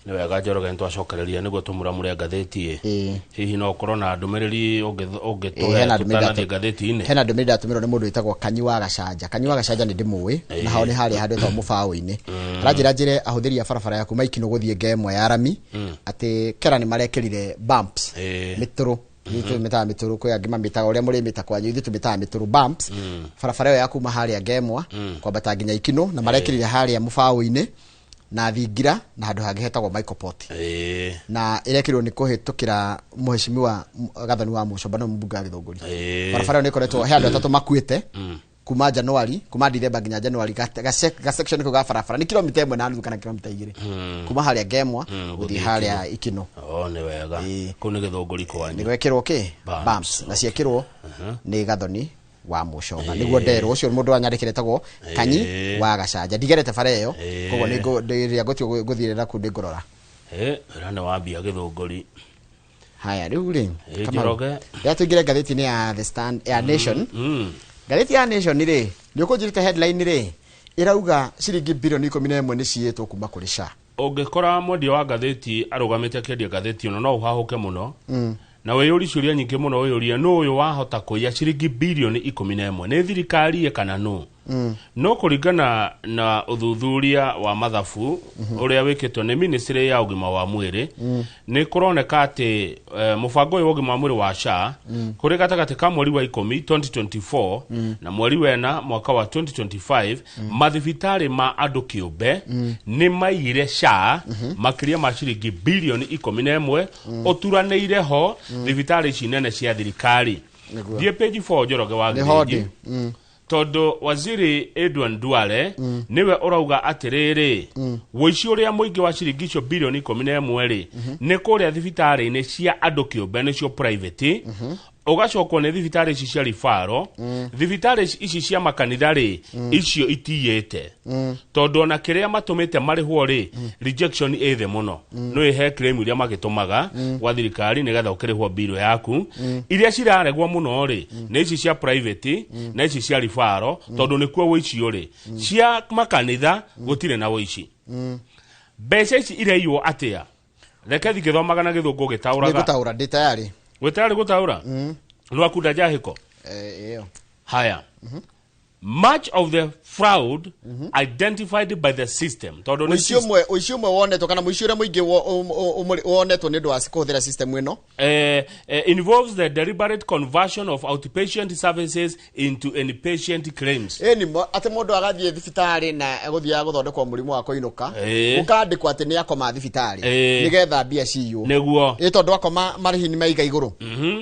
Nĩ wega, Njoroge, nĩ twacokereria nĩguo tũmuramure ngathĩti ĩ. Hihi no ũkorwo na ndũmĩrĩri ũngĩtũhe Hena ndũmĩrĩri tũtanathiĩ ngathĩti-inĩ? Hena ndũmĩrĩri ndatũmĩrwo nĩ mũndũ wĩtagwo Kanyi wa Gacanja. Kanyi wa Gacanja nĩ ndĩmũĩ, na hao nĩ harĩa handũ hetagwo mũbaũ-inĩ. Aranjĩra njĩre ahũthĩri a barabara ya kuma Ikinũ gũthiĩ Ngemwa ya rami atĩ kera nĩ marekĩrire bumps, mĩtũrũ. Ithuĩ tũmĩtaga mĩtũrũ, kwĩ angĩ mamĩtaga ũrĩa mũrĩmĩta kwanyu, ithuĩ tũmĩtaga mĩtũrũ, bumps, barabara ĩyo ya kuma harĩa Ngemwa kwambata nginya Ikinũ, na marekĩrire harĩa mũbaũ-inĩ na thingira na handũ hangĩ hetagwo Michael Port. Na ĩrekĩrwo nĩ kũhĩtũkĩra mũhecimiwa Gathoni wa Mũcomba, nĩwe mũmbunge wa Gĩthũngũri. Barabara ĩyo nĩ ĩkoretwo he andũ atatũ makuĩte kuma Januari, kuma Dithemba nginya Januari, ga section kau ga barabara nĩ kilomita 1.5 kana kilomita 2 kuma harĩa Ngemwa gũthiĩ gũthiĩ harĩa Ikinũ. O nĩ wega. Kũu nĩ Gĩthũngũri kwanyu. Nĩ gwekĩrwo kĩ? Bumps. Bumps, na ciekĩrwo nĩ Gathoni wa Mũcomba, nĩguo nderwo. Ũcio mũndũ wanyandĩkĩre etagwo Kanyi wa Gacanja. Ndigerete bara ĩyo, koguo rĩrĩa ngũtua gũthiĩ naku nĩ ngũrora. Wĩra nĩ wambia Gĩthũngũri. Haya, rĩu rĩ, Kamau, Njoroge. Rĩrĩa tũingĩre ngathĩti-inĩ ya The Stand, ya Nation, ngathĩti ya Nation rĩ, nĩ ũkũnjĩrĩte headline rĩ ĩrauga ciringi bilioni 11 nĩ ciyĩtwo kuma kũrĩ SHA. Ũngĩkora mwendia wa ngathĩti arũgamĩte akĩendia ngathĩti ĩno, no ũhahũke mũno na wĩyũrie ciũria nyingĩ mũno, wĩyũrie nũ ũyũ wahota kũiya ciringi bilioni 11, nĩ thirikari ĩ kana nũ? No kũringana na ũthuthuria wa mathabu ũrĩa wĩkĩtwo nĩ ministry ya ũgima wa mwĩrĩ, nĩ kũroneka atĩ mũbango ũyũ wa ũgima wa mwĩrĩ wa SHA, kũrĩ gatagatĩ ka mweri wa 10 2024 na mweri wena mwaka wa 2025, mathibitarĩ ma andũ kĩũmbe nĩ maiyire SHA makĩria ma ciringi bilioni 11, ũturanĩire ho thibitarĩ ici nene cia thirikari. Thiĩ page 4, Njoroge wa Nĩ ho Gĩthĩnji. ndĩ. Tondũ waziri Edwin Duale nĩwe ũrauga atĩrĩrĩ, wũici ũrĩa mũingĩ wa ciringi icio bilioni 11 rĩ, nĩ kũrĩa thibitarĩ-inĩ cia andũ kĩũmbe, nĩcio private, ũgacokwo nĩ thibitarĩ ici cia ribaro. Thibitarĩ ici cia makanitha rĩ, icio itiyĩte, tondũ ona kĩrĩa matũmĩte marĩhwo rĩ, rejection ĩ thĩ mũno. No ĩhe claim iria magĩtũmaga gwa thirikari nĩgetha ũkĩrĩhwo mbirũ yaku. Iria ciraregwo mũno rĩ, nĩ ici cia private na ici cia ribaro, tondũ nĩkuo wũici ũrĩ. Cia makanitha gũtirĩ na wũici. Mbeca ici ireiywo atĩa? Reke thingĩthomaga na gĩthũngũ Nĩ gĩtaũraga. Ngũtaũra, ndĩ tayari. Wĩ tayarĩ gũtaũra nĩwakunda njahĩko? Ĩyo. Haya, much of the fraud identified by the system, tondũ nĩ Mũici ũmwe, ũici ũmwe wonetwo kana mũici ũrĩa mũingĩ wonetwo nĩ ũndũ wa kũhũthĩra system ĩno involves the deliberate conversion of outpatient services into inpatient claims. Ĩni atĩ mũndũ agathiĩ thibitarĩ na egũthiaga gũthondekwo mũrimũ wa kũinũka, gũkandĩkwo atĩ nĩ akoma thibitarĩ nĩgetha mbia ciywo. Ĩ tondũ akoma marĩhi nĩ maiga igũrũ.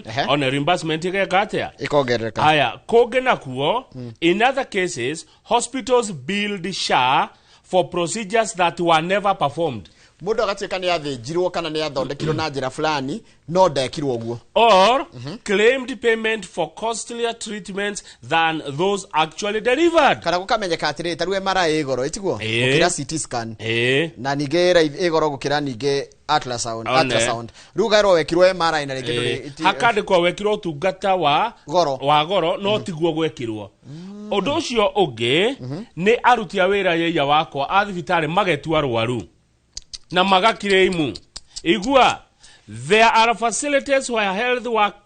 Ehe. Ona reimbursement ĩgeka atĩa? Ĩkongerereka. Haya, kũngĩ nakuo, in other cases hospitals billed SHA for procedures that were never performed. Mũndũ agatuĩka nĩ athĩnjirwo kana nĩ athondekirwo na njĩra fulani no ndekirwo ũguo. Or claimed payment for costlier treatments than those actually delivered. Kana gũkamenyeka atĩrĩrĩ, ta rĩu MRI ĩ goro ĩtiguo gũkĩra CT scan, na ningĩ ĩ goro gũkĩra ningĩ ultrasound. One. Ultrasound rĩu ũkerwo wekirwo MRI na rĩngĩ ndũrĩ Hakandĩkwo wekirwo ũtungata wa Goro. Wa goro, no tiguo gwekirwo. Ũndũ ũcio ũngĩ nĩ aruti a wĩra yeiya wakwa a thibitarĩ magetua arwaru na magakirĩimu. Igua, there are facilities where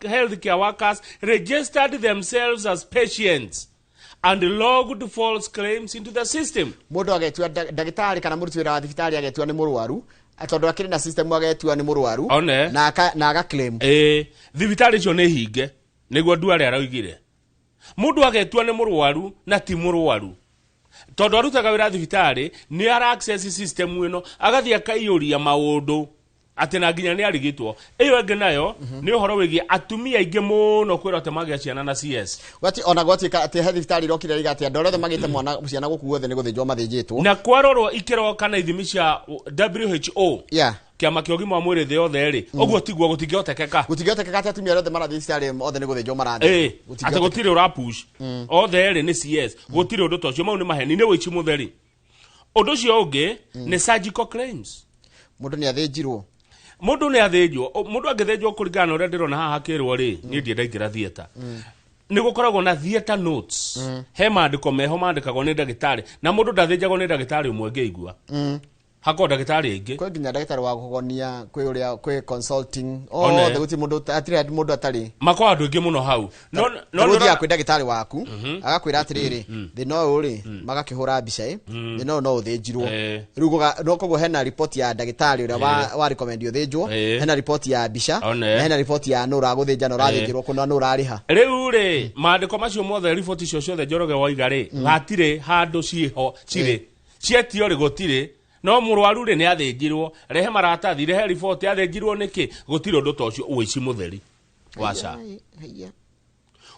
healthcare workers registered themselves as patients and logged false claims into the system. Mũndũ agetua ndagĩtarĩ kana mũruti wĩra wa thibitarĩ agetua nĩ mũrwaru tondũ akĩrĩ na system, agetua nĩ mũrwaru One. na aka claim. Ĩĩ, thibitarĩ icio nĩ hinge, nĩguo Nduare araugire. Mũndũ agetua nĩ mũrwaru na ti mũrwaru, tondũ arutaga wĩra thibitarĩ, nĩ ara access system ĩno, agathiĩ akaiyũria maũndũ atĩ na nginya nĩ arigitwo. Ĩyo ĩngĩ nayo nĩ ũhoro wĩgiĩ atumia aingĩ mũno kwĩrwo atĩ magĩa ciana na CS. Gwati ona gwatuĩka atĩ he thibitarĩ irokire riga atĩ andũ arĩa othe magĩte mwana ciana gũkũ guothe nĩ gũthĩnjwo mathĩnjĩtwo. Na kwarorwo ikĩro kana ithimi cia WHO, kĩama kĩa ũgima wa mwĩrĩ thĩ yothe rĩ, ũguo tiguo, gũtingĩhotekeka. Gũtingĩhotekeka atĩ atumia arĩa othe marathiĩ thibitarĩ othe nĩ gũthĩnjwo marathiĩ. Atĩ gũtirĩ ũrapush othe rĩ nĩ CS, gũtirĩ ũndũ ta ũcio. Mau nĩ maheni, nĩ wĩici mũtheri. Ũndũ ũcio ũngĩ nĩ surgical claims. Mũndũ nĩ athĩnjirwo. Mũndũ nĩ athĩnjwo. Mũndũ angĩthĩnjwo, kũringana na ũrĩa ndĩrona haha hakĩrwo rĩ, niĩ ndiĩ ndaingĩra theatre, nĩ gũkoragwo na theatre notes, he maandĩko meho mandĩkagwo nĩ ndagĩtarĩ, na mũndũ ndathĩnjagwo nĩ ndagĩtarĩ ũmwe ngĩigua. Hakorwo ndagĩtarĩ aingĩ. Kwĩ nginya ndagĩtarĩ wa kũgonia, kwĩ ũrĩa kwĩ consulting One. othe, gũtirĩ mũndũ hatirĩ mũndũ atarĩ. Makorwo andũ aingĩ mũno hau, no no no nĩ ũthiaga ũrona- kwĩ ndagĩtarĩ waku agakwĩra atĩrĩrĩ, thĩna ũyũ rĩ, magakĩhũra mbica ĩ, thĩna ũyũ no ũthĩnjirwo. Rĩu no koguo hena riboti ya ndagĩtarĩ ũrĩa wa recommend ũthĩnjwo, hena riboti ya mbica, One. na hena riboti ya nũ ũragũthĩnja na ũrathĩnjĩrwo kũ na nũ ũrarĩha. Rĩu rĩ, maandĩko macio mothe, riboti icio ciothe, Njoroge, waiga rĩ, hatirĩ handũ ciĩho cirĩ cietio rĩ, gũtirĩ. No mũrwaru rĩ, nĩ athĩnjirwo, rehe maratathi, rehe riboti, athĩnjirwo nĩkĩ? Gũtirĩ ũndũ ta ũcio. Ũici mũtheri wa SHA. Haiya, haiya.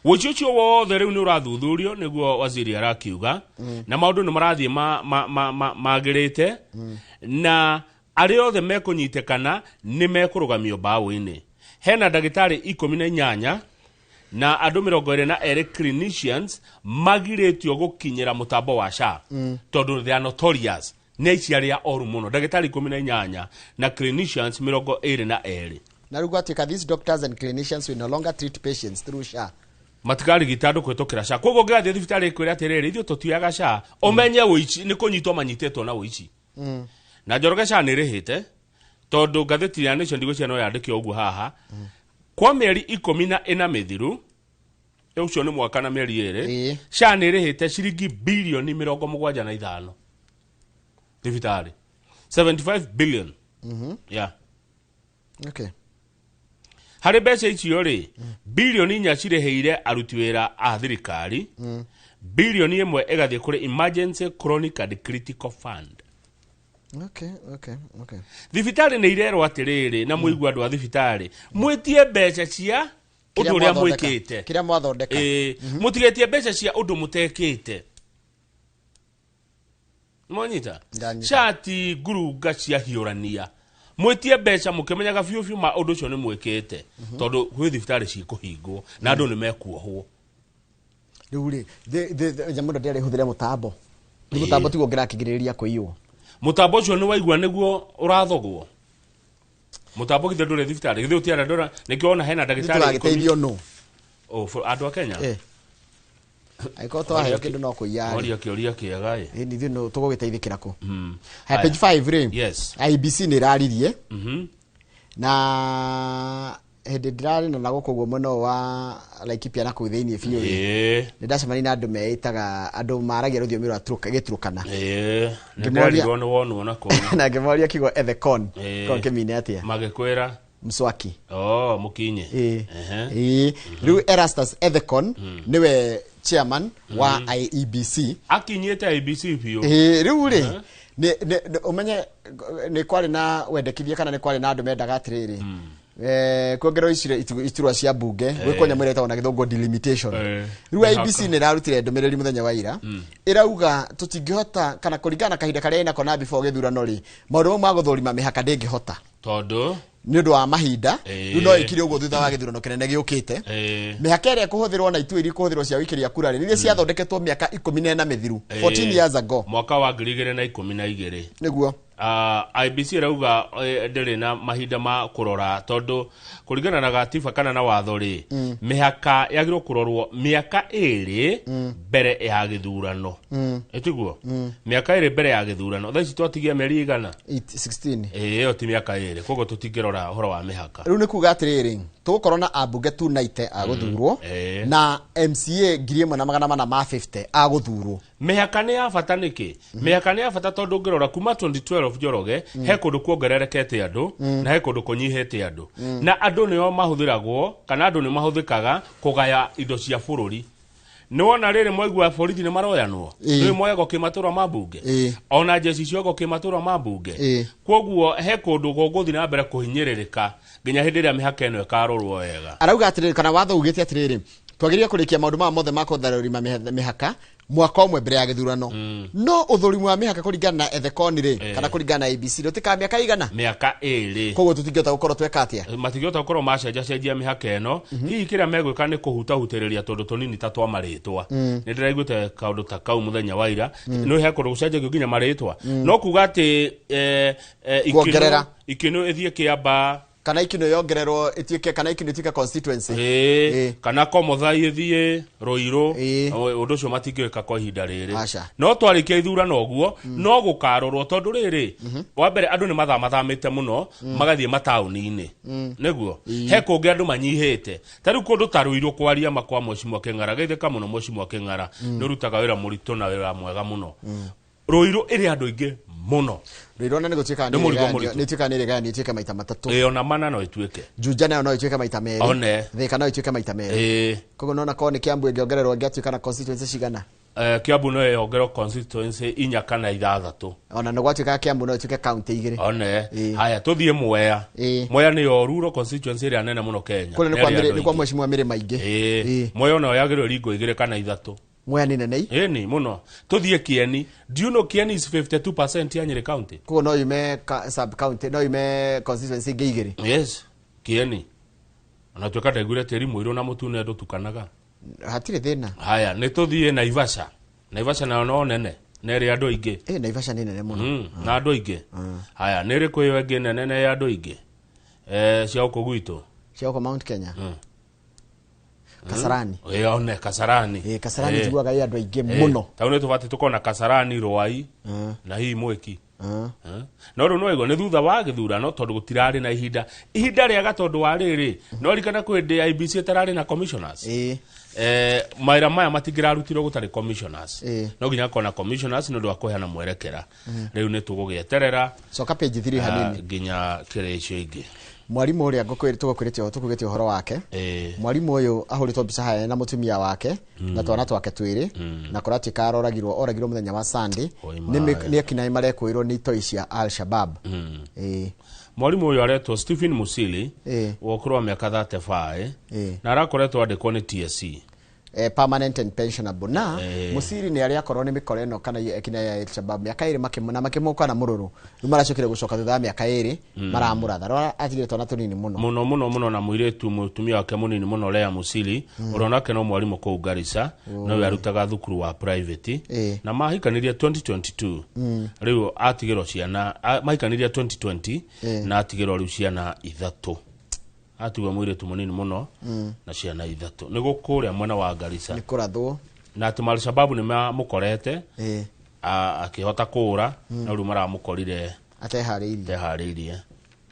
Ũici ũcio wothe rĩu nĩ ũrathuthurio, nĩguo waziri arakiuga, na maũndũ nĩ marathiĩ magĩrĩte, na arĩa othe mekũnyitĩkana nĩ mekũrũgamio mbaũ-inĩ. Hena ndagĩtarĩ 18 na andũ 22 clinicians magirĩtio gũkinyĩra mũtambo wa SHA, tondũ they are notorious, nĩ aici arĩa oru mũno. Ndagĩtarĩ 18 na clinicians 22. Na rĩu gwatuĩka these doctors and clinicians will no longer treat patients through SHA. Matikarigita andũ kũhĩtũkĩra SHA. Koguo ũngĩgathiĩ thibitarĩ ĩkwĩre atĩrĩrĩ, ithuĩ tũtioyaga SHA, ũmenye ũici nĩ kũnyitwo manyitĩtwo na ũici. Na Njoroge, SHA nĩ ĩrĩhĩte, tondũ ngathĩti ya Nation ndigwĩciria no yandĩke ũguo haha. Kwa mĩeri 14 mĩthiru, ũcio nĩ mwaka na mĩeri 2, SHA nĩ ĩrĩhĩte ciringi bilioni 75 thibitarĩ, 75 billion, yeah. Harĩ mbeca icio rĩ, bilioni 4 cirĩhĩire aruti wĩra a thirikari, bilioni 1 ĩgathiĩ kũrĩ emergency chronic and critical fund. Thibitarĩ nĩ irerwo atĩrĩrĩ, na mũigua andũ a thibitarĩ, mwĩtie mbeca cia ũndũ Kĩrĩa ũrĩa mwathondeka. mwĩkĩte. Kĩrĩa mwathondeka. Ĩĩ, mũtigetie mbeca cia ũndũ mũtekĩte. Mwanyita? Ndanyita. Cati ngurunga cia hiũrania, mwĩtie mbeca mũkĩmenyaga biũ biũ ma ũndũ ũcio nĩ mwĩkĩte, tondũ gwĩ thibitarĩ cikũhingwo na andũ nĩ mekuohwo. Rĩu rĩ, nyamũ ĩno ndĩarĩ hũthĩre mũtambo. Rĩu mũtambo tiguo ũngĩrakĩgirĩrĩria kũiywo. Mũtambo ũcio nĩ waigua nĩguo ũrathogwo. Mũtambo githĩ ndũrĩ thibitarĩ? Githĩ ũtiara ndũra? Nĩkĩo wona hena ndagĩtarĩ 10. Tũgagĩteithio nũ? Oh, andũ a Kenya. Angĩkorwo twaheo kĩndũ no kũiya rĩ. Oria kĩũria kĩega ĩ. Ĩ, ithuĩ nũ tũgũgĩteithĩkĩra kũ? Haya, Haya. page 5 rĩ, IEBC nĩ ĩraririe, na hĩndĩ ndĩrarĩ na gũkũ ũguo mwena ũyũ wa Laikipia na kũu thĩinĩ biũ rĩ, nĩ ndacemania na andũ meĩtaga andũ maragia rũthiomi rwa Gĩturukana. Nĩ Ngĩmoria- ndĩrarirwo nĩ wonwo na kũu. Na ngĩmoria kiugo ethekon ko kĩmine atĩa. Magĩkwĩra? Mswaki. Oh, mũkinye. Ĩĩ. Ĩĩ. Rĩu Erastus Ethekon nĩwe chairman wa IEBC. Akinyĩte IBC biũ. Ĩĩ, rĩu rĩ, ũmenye nĩ kwarĩ na wendekithia kana nĩ kwarĩ na andũ mendaga atĩrĩrĩ, kuongererwo iturwa cia mbunge, gwĩkwo nyamũ ĩrĩa ĩtagwo na gĩthũngũ delimitation. Rĩu Mĩhaka. IEBC nĩ ĩrarutire ndũmĩrĩri mũthenya wa ira, ĩrauga tũtingĩhota, kana kũringana na kahinda karĩa ĩnako na before gĩthurano rĩ, maũndũ mau ma gũthũrima mĩhaka ndĩngĩhota tondũ nĩ ũndũ wa mahinda. Rĩu no ĩkire ũguo thutha wa gĩthurano kĩnene gĩũkĩte. Mĩhaka ĩrĩa ĩkũhũthĩrwo na itua iria ikũhũthĩrwo cia gũikĩria kura rĩ, nĩ iria ciathondeketwo mĩaka 14 mĩthiru, 14 years ago. Mwaka wa 2012. Nĩguo. IBC ĩrauga ndĩrĩ na mahinda ma kũrora, tondũ kũringana na gatiba kana na watho rĩ, mĩhaka yagĩrĩirwo kũrorwo mĩaka 2 mbere ya gĩthurano. Ĩtiguo mĩaka 2 mbere ya gĩthurano? Thaa ici twatigia mĩeri igana? 16. Ĩyo ti mĩaka 2, koguo tũtingĩrora ũhoro wa mĩhaka. Rĩu nĩ kuga atĩrĩrĩ, tũgũkorwo na ambunge 290 a gũthurwo na MCA 1450 a gũthurwo. Mĩhaka nĩ ya bata nĩkĩ? Mĩhaka nĩ ya bata tondũ ũngĩrora kuma 2012, Njoroge, he kũndũ kuongererekete andũ na he kũndũ kũnyihĩte andũ, na andũ nĩo mahũthĩragwo kana andũ nĩ mahũthĩkaga kũgaya indo cia bũrũri. Nĩ wona rĩrĩ mwaigua borithi nĩ maroyanwo, nĩ moyagwo kĩmatũra ma mbunge, ona njeci cioyagwo kĩmatũra ma mbunge. Koguo he kũndũ gũgũthiĩ na mbere kũhinyĩrĩrĩka nginya hĩndĩ ĩrĩa mĩhaka ĩno ĩkarorwo wega. Arauga atĩrĩrĩ, kana watho ugĩte atĩrĩrĩ, twagĩrĩire kũrĩkia maũndũ maya mothe ma kũtharũrima mĩhaka mwaka ũmwe mbere ya gĩthurano. No ũthũrimi wa mĩhaka kũringana na Ethekon rĩ, kana kũringana na ABC rĩ, ũtĩkaga mĩaka igana? Mĩaka 2. Koguo tũtingĩhota gũkorwo tweka atĩa? Matingĩhota gũkorwo macenjacenjia mĩhaka ĩno. Hihi kĩrĩa megwĩka nĩ kũhutahutĩrĩria tũndũ tũnini ta twa marĩtwa. Nĩ ndĩraiguĩte kaũndũ ta kau mũthenya wa ira, nĩ he kũndũ gũcenjagio nginya marĩtwa, no kuga atĩ Kuongerera. Ikĩnũ ĩthiĩ Kĩamba. Kana Ikino yongererwo ĩtuĩke, kana Ikino ĩtuĩke constituency. Ĩĩ, Ĩĩ. kana Komothai ĩthiĩ Rũirũ. Ĩĩ. Ũndũ ũcio matingĩwĩka kwa ihinda rĩrĩ. Aca. No twarĩkia ithurano ũguo no gũkarorwo, tondũ rĩrĩ, wa mbere andũ nĩ mathamathamĩte mũno magathiĩ mataũni-inĩ, nĩguo he kũngĩ andũ manyihĩte. Ta rĩu kũndũ ta Rũirũ, kwaria makwa, Mheshimiwa Kĩng'ara, geithĩka mũno Mheshimiwa Kĩng'ara, nĩ ũrutaga wĩra mũritũ na wĩra mwega mũno. Rũirũ ĩrĩ andũ aingĩ mũno. Rũirũ na nĩ gũtuĩka Nĩ mũrigo mũritũ. nĩ ĩtuĩka nĩ ĩrĩgayanio ĩtuĩke maita matatũ. Ĩĩ, ona mana no ĩtuĩke. Juja nayo no ĩtuĩke maita merĩ. One. Thika no ĩtuĩke maita merĩ. Koguo nona korwo nĩ Kiambu ĩngĩongererwo ĩngĩatuĩka na constituency cigana? Kiambu no yongerwo constituency inya kana ithathatũ. Ona nĩ gwatuĩkaga Kiambu no ĩtuĩke county igĩrĩ. One. Ĩĩ. Haya, tũthiĩ Mwea. Ĩĩ. Mwea nĩyo rural constituency ĩrĩa nene mũno Kenya. Kũrĩa nĩ Na kwa ĩrĩ mĩrĩ- andũ nĩ kwa aingĩ. mheshimiwa mĩrĩ maingĩ. Ĩĩ. Ĩĩ. Mwea onayo yagĩrĩirwo ringo igĩrĩ kana ithatũ. Mwea nĩ nene. Ĩni mũno. Tũthiĩ Kieni. Do you know Kieni is 52% ya Nyeri County? Koguo no yume sub county, no yume constituency ingĩ igĩrĩ. Yes, Kieni ona tuĩka ndaiguire tĩri mũirũ na mũtune ndũtukanaga. Hatirĩ thĩna. Haya, nĩ tũthiĩ Naivasha. Naivasha nayo no nene na ĩrĩ andũ aingĩ. Ĩ, Naivasha nĩ nene mũno. Na andũ aingĩ. Haya, nĩ ĩrĩkũ ĩyo ĩngĩ nene na ya andũ aingĩ, cia gũkũ gwitũ? Cia gũkũ Mount Kenya, Kasarani. Ĩ, one Kasarani. Ĩ, Kasarani. Ĩ. Njiguaga ĩ andũ aingĩ Ĩ, mũno. tau nĩ tũbatiĩ tũkorwo na Kasarani, Rwai na hihi Mwĩki. Eh? No rĩu no ĩgo nĩ thutha wa gĩthurano, tondũ gũtirarĩ na ihinda rĩega, tondũ wa rĩrĩ, no rikana kwĩ hĩndĩ IEBC ĩtararĩ na commissioners. Mawĩra maya matingĩrarutirwo gũtarĩ commissioners. No nginya akorwo na commissioners nĩ ũndũ wa kũheana mwerekera. Rĩu nĩ tũgũgĩeterera Coka page 3 hanini. Nginya kĩrĩa icio ingĩ. Mwarimũ ũrĩa tũkũgĩte ũhoro wake. Mwarimũ ũyũ ahũrĩtwo mbica haha na mũtumia wake na twana twake twĩrĩ, na kũratuĩka aroragirwo, oragirwo mũthenya wa Sunday. Oi. Nĩ Maĩ. nĩ ekinaĩ marekũĩrwo nĩ itoi cia Al Shabab. Ĩĩ. Mwarimũ ũyũ aretwo Stephen Musili, wa ũkũrũ wa mĩaka 35, na arakoretwo andĩkwo nĩ TSC. Permanent and pensionable na Musiri nĩ arĩa akorwo nĩ mĩkora ĩno kana ekinaĩ ya Al Shabab mĩaka ĩrĩ na makĩmũka na mũrũrũ. Rĩu maracokire gũcoka thutha wa mĩaka 2 maramũratha. Rora, atigire twana tũnini mũno. Mũno mũno mũno, na mũirĩtu mũtumia wake mũnini mũno, Lea Musili, ũrĩa onake no mwarimũ kũu Garissa, nowe arutaga thukuru wa private. Na mahikanirie 2022. Rĩu atigĩrwo ciana, mahikanirie 2020, na atigĩrwo rĩu ciana ithatũ. Atigwo mũirĩtu mũnini mũno na ciana ithatũ nĩ gũkũrĩa mwena wa Garissa. Nĩ kũrathwo. Na atĩ Alshababu nĩ mamũkorete, akĩhota kũũra, no rĩu maramũkorire ateharĩirie. Teharĩirie.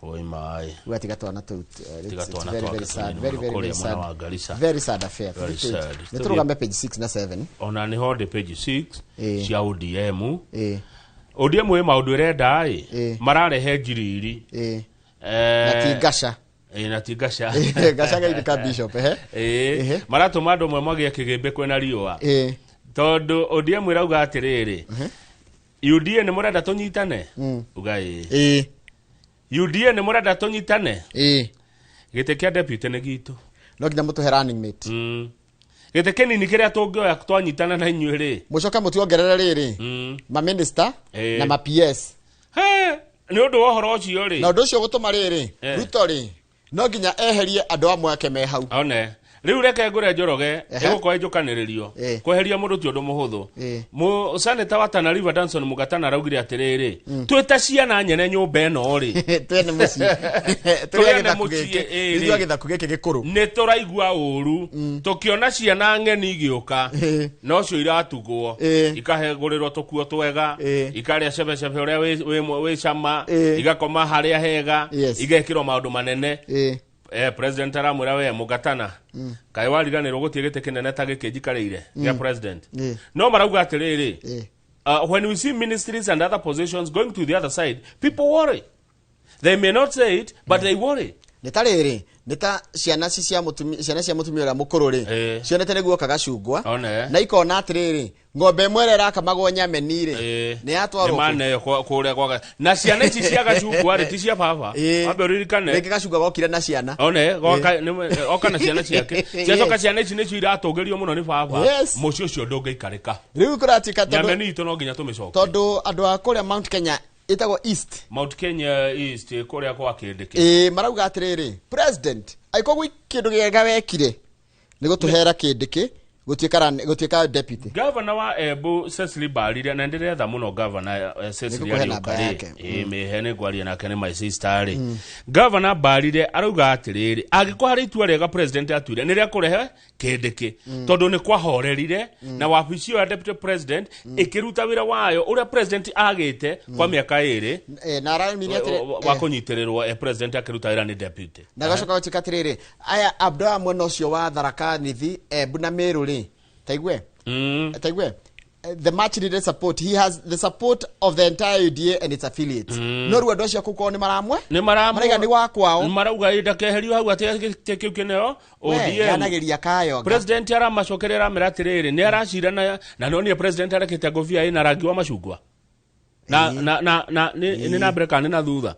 Oi maĩ. Rĩu atiga twana tũu, Tiga it's twana very, twake very sad, tũnini very, mũno very, very kũrĩa mwena sad. wa Garissa. Very sad affair. Very sad. Nĩ tũrũgame page 6 na 7. Ona nĩho ndĩ page 6 cia ODM. ODM ĩ maũndũ ĩrenda ĩ mararehe njiriri. Na ti Ngaca. Ĩ, na ti Ngaca. Ngaca gaithĩka bishop ehe. Ĩ, maratũma andũ amwe magĩe kĩgĩmbĩ kwĩna riũa, tondũ ODM ĩrauga atĩrĩrĩ, UDA nĩ mũrenda tũnyitane? Uga ĩ. UDA nĩ mũrenda tũnyitane? Gĩtĩ kĩa deputy nĩ gitũ. No nginya mũtũhe running mate. Gĩtĩ kĩnini kĩrĩa tũngĩoya twanyitana na inyuĩ rĩ. Mũcoke mũtuongerere rĩrĩ, maminista na ma PS. He, nĩ ũndũ wa ũhoro ũcio rĩ, Na ũndũ ũcio gũtũma rĩrĩ, Ruto rĩ, no nginya eherie andũ amwe ake me hau. One rĩu reke ngũre Njoroge. Ĩgũkorwo ĩnjũkanĩrĩrio. Kweheria mũndũ ti ũndũ mũhũthũ. Mũsanĩta wa Tana River Danson Mugatana araugire atĩrĩrĩ, twĩ ta ciana nyene nyũmba ĩno rĩ, twene mũciĩ Twene tũrĩ gĩthaku mũciĩ, gĩkĩ, ĩ, ithuĩ rĩ. gĩthaku gĩkĩ gĩkũrũ. Nĩ tũraigua ũru tũkĩona ciana ng'eni igĩũka, nocio iratugwo, ikahegũrĩrwo tũkuo twega, ikarĩa cebecebe ũrĩa wĩ cama, igakoma harĩa hega, igekĩrwo maũndũ manene. President aramwĩra, we Mũgatana, kaĩ wariganĩrwo gũtirĩ gĩtĩ kĩnene ta gĩkĩ njikarĩire gĩa president? No marauga atĩrĩrĩ, when we see ministries and other positions going to the other side, people worry. They may not say it, but they worry. Nĩ ta rĩrĩ, nĩ ta ciana ci cia mũtumia, ciana cia mũtumia ũrĩa mũkũrũ rĩ, cionete nĩ guoka gacungwa, One. na ikona atĩrĩrĩ, ng'ombe ĩmwe ĩrĩa ĩrakamagwo Nyameni rĩ, nĩ yatwarwo nĩ kũ? maneo kũrĩa gwaga na ciana ici cia gacungwa rĩ, ti cia baba. Wambe ũririkane. Rĩngĩ gacungwa gokire na ciana. One goka oka na ciana ciake, ciacoka ciana ici nĩcio iratũgĩrio mũno nĩ baba. Mũciĩ ũcio ndũngĩikarĩka. Rĩu kũratuĩka tondũ Nyameni itũ no nginya tũmĩcoke. Tondũ andũ a kũrĩa Mount Kenya ĩtagwo East. Mount Kenya East kũrĩa kwa kĩndĩkĩ. Ĩĩ, marauga atĩrĩrĩ, president, angĩkorwo gwĩ kĩndũ gĩega wekire nĩ gũtũhera kĩndĩkĩ Gũtuĩka deputy. Gavana wa Embu Cecily Mbarire, na ndĩretha mũno gavana Cecily Nĩngũkũhe namba Ariũka rĩ. yake. Ĩ mĩhe, nĩ ngwaria nake, nĩ my sister rĩ. Gavana Mbarire arauga atĩrĩrĩ, angĩkorwo harĩ itua rĩega president atuire nĩ rĩa kũrehe kĩndĩkĩ, tondũ nĩ kwahorerire na wabici ĩyo ya deputy president ĩkĩruta wĩra wayo ũrĩa president agĩte kwa mĩaka 2 Na aramire atĩrĩ wa kũnyitĩrĩrwo, president akĩruta wĩra nĩ deputy. Na gacoka gũtuĩka atĩrĩrĩ, aya andũ aya mwena ũcio wa Tharaka Nithi, Embu na Meru rĩ, taigue taigue the much needed support, he has the support of the entire UDA and its affiliates. No rĩu andũ acio kũu kwao nĩ maramwe nĩ maramwe maraiga nĩ wa kwao. Nĩ marauga ĩ ndakeherio hau atĩ gĩtĩ kĩu kĩneo We, ODM. yanageria kayonga. President aramacokerera amera atĩrĩrĩ, nĩ aracira na nonire president arekete ngobia ĩna rangi wa macungwa na nĩ na mbere kana nĩ na thutha,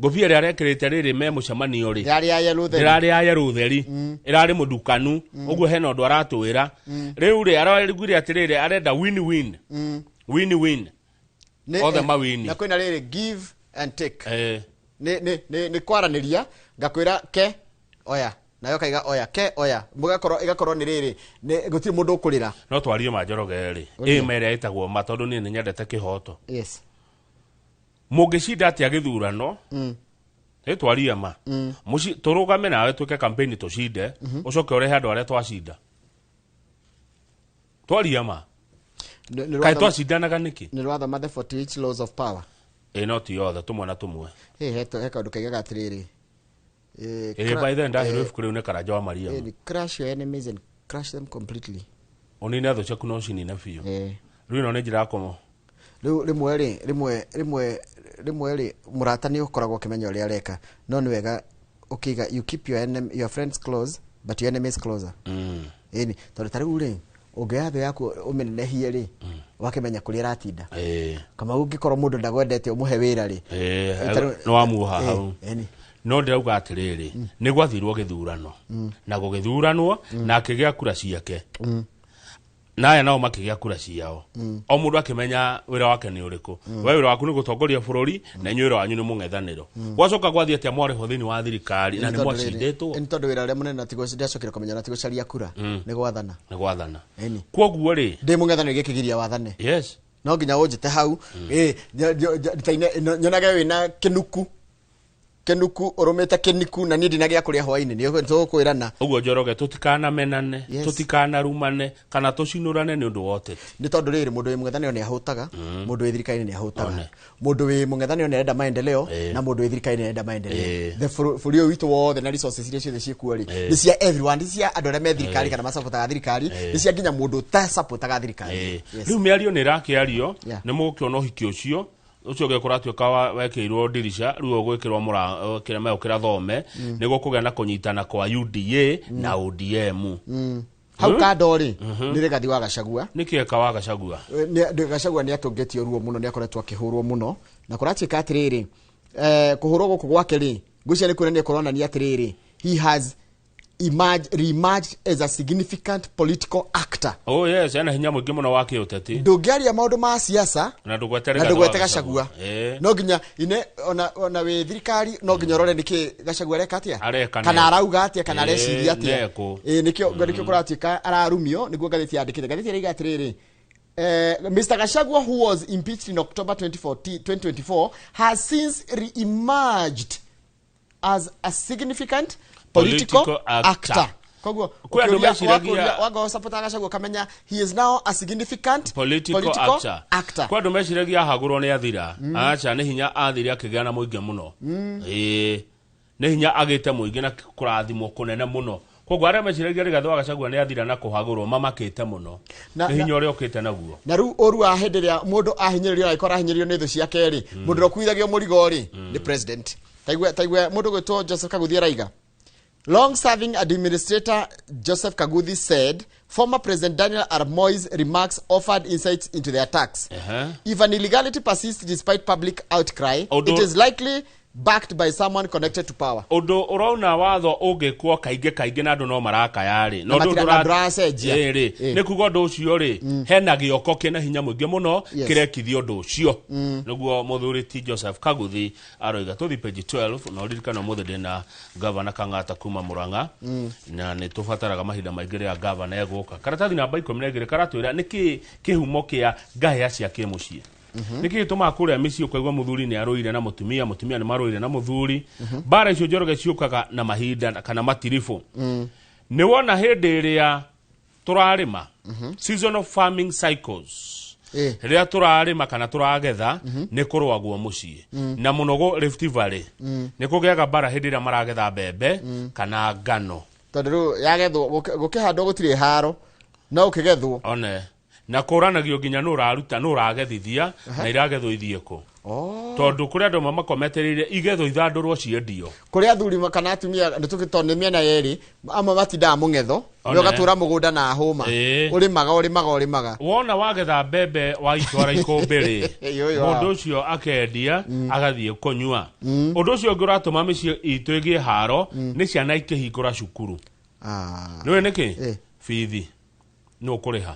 ngobia ĩrĩa arekĩrĩte rĩrĩ me mũcemanio rĩ. Yarĩ ya yellow theri. Ĩrarĩ ya yellow theri, ĩrarĩ mũdukanu ũguo, hena ũndũ aratwĩra rĩu rĩ, araiguire atĩrĩrĩ, arenda win win win win othe mawini. Na kwĩna rĩrĩ, give and take. Nĩ kwaranĩria, ngakwĩra ke oya, nayo kaiga oya, ke oya, mũgakorwo ĩgakorwo nĩ rĩrĩ, nĩ gũtirĩ mũndũ ũkũrĩra. No twarie ma Njoroge rĩ, ĩ ma ĩrĩa ĩtagwo ma, tondũ niĩ nĩ nyendete kĩhoto. Mũngĩcinda atĩa gĩthurano? Ĩ twarie ma. Tũrũgame nawe twĩke campaign tũcinde, ũcoke ũrehe andũ arĩa twacinda. Twarie ma. Nĩ Kaĩ twacindanaga nĩkĩ? Nĩ rwathoma the 48 laws of power? Ĩ no ti yothe, tũmwe na tũmwe. He he kaũndũ kaigaga atĩrĩrĩ, Ĩ by then ndahĩrwo ibuku rĩu nĩ Karanja wa Maria. Crush your enemies and crush them completely. Ũnine thũ ciaku no ũcinine biũ. Rĩu ĩno nĩ njĩra ya kũmũ Rĩu rĩmwe rĩ, rĩmwe rĩ, mũrata nĩ ũkoragwo ũkĩmenya ũrĩa areka, no nĩ wega ũkĩiga, you keep your, enemy, your friends close but your enemies closer. Ĩni tondũ ta rĩu rĩ, ũngĩoya thũ yaku ũmĩnenehie rĩ, wakĩmenya kũrĩa ĩratinda. Kamau, ũngĩkorwo mũndũ ndagwendete ũmũhe wĩra rĩ, Nĩ wamuoha hau. Ĩni. No ndĩrauga atĩrĩrĩ, nĩ gwathirwo gĩthurano na gũgĩthuranwo na akĩgĩa kura ciake, na aya nao makĩgĩa kura ciao, o mũndũ akĩmenya wĩra wake nĩ ũrĩkũ. We wĩra waku nĩ gũtongoria bũrũri, na inyuĩ wĩra wanyu nĩ mũng'ethanĩro. Gwacoka gwathiĩ atĩa mwarĩho thĩinĩ wa thirikari na nĩ mwacindĩtwo? Nĩ tondũ wĩra ũrĩa mũnene na ndacokire kũmenya na ti gũcaria kura, nĩ gwathana. Nĩ gwathana. Ĩni. Kwoguo rĩ, ndĩ mũng'ethanĩro gĩkĩgiria wathane. No nginya ũnjĩte hau. Ĩ, nyonage wĩna kĩnuku kĩnuku, ũrũmĩte kĩniku, na niĩ ndinagĩa kũrĩa hwainĩ, nĩ tũkwĩrana. Ũguo Njoroge, tũtikanamenane, tũtikanarumane kana tũcinũrane nĩ ũndũ wa ũteti. Nĩ tondũ rĩrĩ, mũndũ wĩ mũng'ethanĩro nĩ ahũtaga, mũndũ wĩ thirikari-inĩ nĩ ahũtaga. One. Mũndũ wĩ mũng'ethanĩro nĩ arenda maendeleo, na mũndũ wĩ thirikari nĩ arenda maendeleo. The bũrũri ũyũ witũ wothe na resources iria ciothe ciĩkuo rĩ, nĩ cia everyone, nĩ cia andũ arĩa me thirikari kana macabotaga thirikari, nĩ cia nginya mũndũ ũtacabotaga thirikari. Rĩu mĩario nĩ ĩrakĩario. Yeah. Nĩ mũgũkĩona ũhiki ũcio ũcio ũngĩkorwo atuĩka wekĩirwo ndirica, rĩu ũgwĩkĩrwo kĩrĩa megũkĩra thome, nĩguo kũgĩa na kũnyitana kwa UDA na ODM. Hau kando rĩ, nĩ Rigathi wa Gachagua. Nĩ kĩeka wa Gachagua? Gachagua nĩ atũngĩtio ruo mũno, nĩ akoretwo akĩhũrwo mũno, na kũratuĩka atĩrĩrĩ, kũhũrwo gũkũ gwake rĩ, ngwĩciria nĩ kuonania kũronania atĩrĩrĩ, he has emerged, re-emerged as a significant political actor. Oh yes, ena hinya mũingĩ mũno wa kĩũteti. Ndũngĩaria maũndũ ma siasa na ndũgwete na Rigathi wa ndũgwete Gachagua. No nginya ine ona wĩ thirikari, no nginya ũrore nĩkĩ Gachagua areka atĩa, Areka kana nĩ- arauga atĩa, kana areciria atĩa. Nekũ. Nĩkĩo kũratuĩka ararumio, nĩguo ngathĩti yandĩkĩte. Ngathĩti ĩraiga atĩrĩrĩ, Mr. Gachagua, who was impeached in October 2014, 2024, has since re-emerged as a significant political, Political actor. actor. Koguo Kwĩ andũ ũkĩũria- meciragia- wanga support Gachagua, ũkamenya he is now a significant political actor. actor. Kwa andũ meciragia ahagũrwo nĩ athira, aca, nĩ hinya athire akĩgĩa na mũingĩ mũno. Ĩĩ, nĩ hinya agĩte mũingĩ na kũrathimwo kũnene mũno. Koguo arĩa meciragia Rigathĩ wa Gachagua nĩ athira na kũhagũrwo mamakĩte mũno. Nĩ hinya ũrĩa ũkĩte naguo. Na rĩu ũru wa hĩndĩ ĩrĩa mũndũ ahinyĩrĩrio, angĩkorwo arahinyĩrĩrio nĩ thũ ciake rĩ, mũndũ ũrĩa ũkuithagio mũrigo rĩ nĩ president. Taigue mũndũ gwĩtwo Joseph Kaguthi araiga, Long serving administrator Joseph Kaguthi said former President Daniel Arap Moi's remarks offered insights into the attacks. If an illegality persists despite public outcry, it is likely Backed by someone connected to power. Ũndũ ũrona watho ũngĩkwo kaingĩ kaingĩ na andũ no marakaya rĩ, Na na ndũracenjia. Ĩ rĩ, nĩ kuga ũndũ ũcio rĩ, hena gĩoko kĩna hinya mũingĩ mũno kĩrekithia ũndũ ũcio, nĩguo mũthuri ti Joseph Kaguthi aroiga. Tũthi page 12, na ũririkane ũmũthĩ ndĩna Gavana Kang'ata kuma Murang'a, na nĩ tũbataraga mahinda maingĩ rĩrĩa gavana egũka. Karatathi namba 12 karatwĩra nĩkĩ kĩhumo kĩa ngahĩa cia kĩmũciĩ, nĩkĩ gĩtũmaga kũrĩa mĩciĩ ũkaigua mũthuri nĩ arũire na mũtumia, mũtumia nĩ marũire na mũthuri. Mbara icio, Njoroge, ciũkaga na mahinda kana matiribũ. Nĩ wona hĩndĩ ĩrĩa tũrarĩma, season of farming cycles, rĩrĩa tũrarĩma kana tũragetha, nĩ kũrũagwo mũciĩ na mũno Rift Valley nĩ kũgĩaga mbara hĩndĩ ĩrĩa maragetha mbembe kana ngano. Tondũ rĩu yagethwo, gũkĩhandwo gũtirĩ haro, no ũkĩgethwo one na kũranagio nginya nũ ũraruta, nũ ũragethithia, na iragethwo ithiĩ kũ, tondũ kũrĩ andũ amwe makometereire igethwo ithandũrwo ciendio. Kũrĩ athuri kana atumia nĩ tondũ nĩ mĩena yerĩ, amwe matindaga mũng'etho, One. we ũgatũra mũgũnda na hũma, ũrĩmaga, ũrĩmaga, ũrĩmaga. Wona wagetha mbembe waitwara ikũmbĩ rĩ, Ĩyo, mũndũ ũcio akendia agathiĩ kũnyua. Ũndũ ũcio ũngĩ ũratũma mĩciĩ itũ ĩgĩe haro nĩ ciana ikĩhingũra cukuru. Nĩũĩ nĩkĩ? Bithi nũ ũkũrĩha?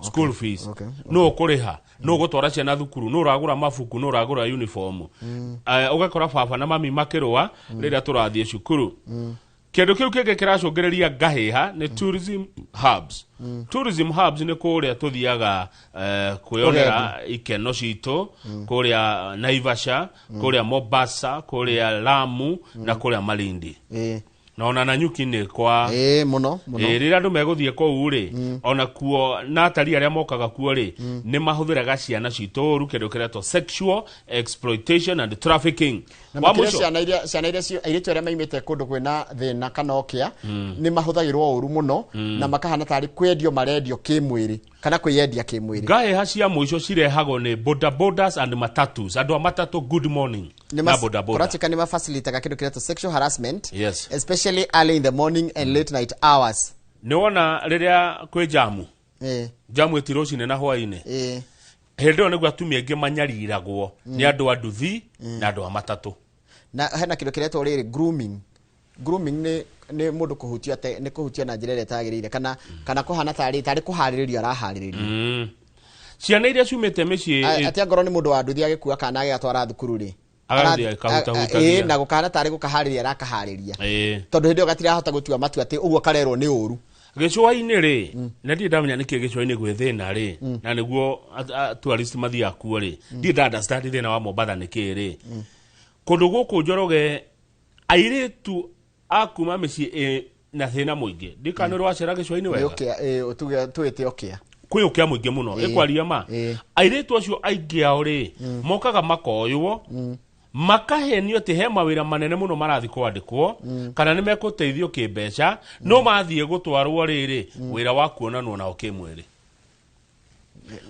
School fees nũ ũkũrĩha? Nũ ũgũtwara ciana thukuru? Nũ ũragũra mabuku? Nũ ũragũra uniform? Ũgakora baba na mami makĩrũa rĩrĩa tũrathiĩ cukuru. Kĩndũ kĩu kĩngĩ kĩracũngĩrĩria ngahĩha nĩ tourism hubs. Tourism hubs nĩ kũrĩa tũthiaga kwĩyonera ikeno citũ, kũrĩa Naivasha, kũrĩa Mombasa, kũrĩa Lamu na kũrĩa Malindi, na ona Nanyuki nĩ kwa. Ĩ, mũno mũno. Ĩ, rĩrĩa andũ megũthiĩ kũu rĩ, ona kuo na atari arĩa mokaga kuo rĩ, nĩ mahũthĩraga ciana citũ ũru, kĩndũ kĩretwo sexual exploitation and trafficking. Na Wa makĩria mũico ciana iria airĩtu arĩa maimĩte kũndũ kwĩna thĩna kana ũkĩa nĩ mahũthagĩrwo ũru mũno, na makahana tarĩ kwendio marendio kĩmwĩrĩ kana kwĩyendia kĩmwĩrĩ. Ngahĩha cia mũico cirehagwo nĩ bodabodas and matatus. Andũ a matatu, good morning, na bodaboda. Kũratuĩka nĩ mafacilitaga kĩndũ kĩretwo sexual harassment, especially early in the morning and late night hours. Nĩ wona rĩrĩa kwĩ jamu, jamu ĩti rũcinĩ na hwainĩ, hĩndĩ ĩyo nĩguo atumia aingĩ manyariragwo nĩ andũ a nduthi na andũ a matatũ. Na hena kĩndũ kĩretwo rĩrĩ grooming. Grooming nĩ mũndũ kũhutio ate nĩ kũhutio na njĩra ĩrĩa ĩtagĩrĩire, kana kũhana tarĩ kũharĩrĩrio araharĩrĩrio. Ciana iria ciumĩte mĩciĩ Atĩ angorwo nĩ mũndũ wa nduthi agĩkua kana agĩgatwara thukuru rĩ, Agathiĩ akahutahutagia. Ĩ, na gũkahana tarĩ gũkaharĩria arakaharĩria, tondũ hĩndĩ ĩyo gatirahota gũtua matua atĩ ũguo karerwo nĩ ũru. Gĩcũa-inĩ rĩ, na ndirĩ ndamenya nĩkĩ gĩcũa-inĩ gwĩ thĩna rĩ, na nĩguo tourist mathiaga kuo rĩ, ndirĩ nda understand thĩna wa Mombatha nĩkĩ rĩ. Kũndũ gũkũ, Njoroge, airĩtu a kuma mĩciĩ ĩ na thĩna mũingĩ, ndikana nĩ rwacera gĩcũa-inĩ Nĩ wega. ũkĩa, ĩ, tuge twĩte ũkĩa. Kwĩ ũkĩa mũingĩ mũno, ĩkwaria ma. Airĩtu acio aingĩ ao rĩ, mokaga makoywo, makahenio atĩ he mawĩra manene mũno marathiĩ kwandĩkwo kana nĩ mekũteithio kĩmbeca, no mathiĩ gũtwarwo rĩrĩ wĩra wa kuonanwo nao kĩmwĩrĩ.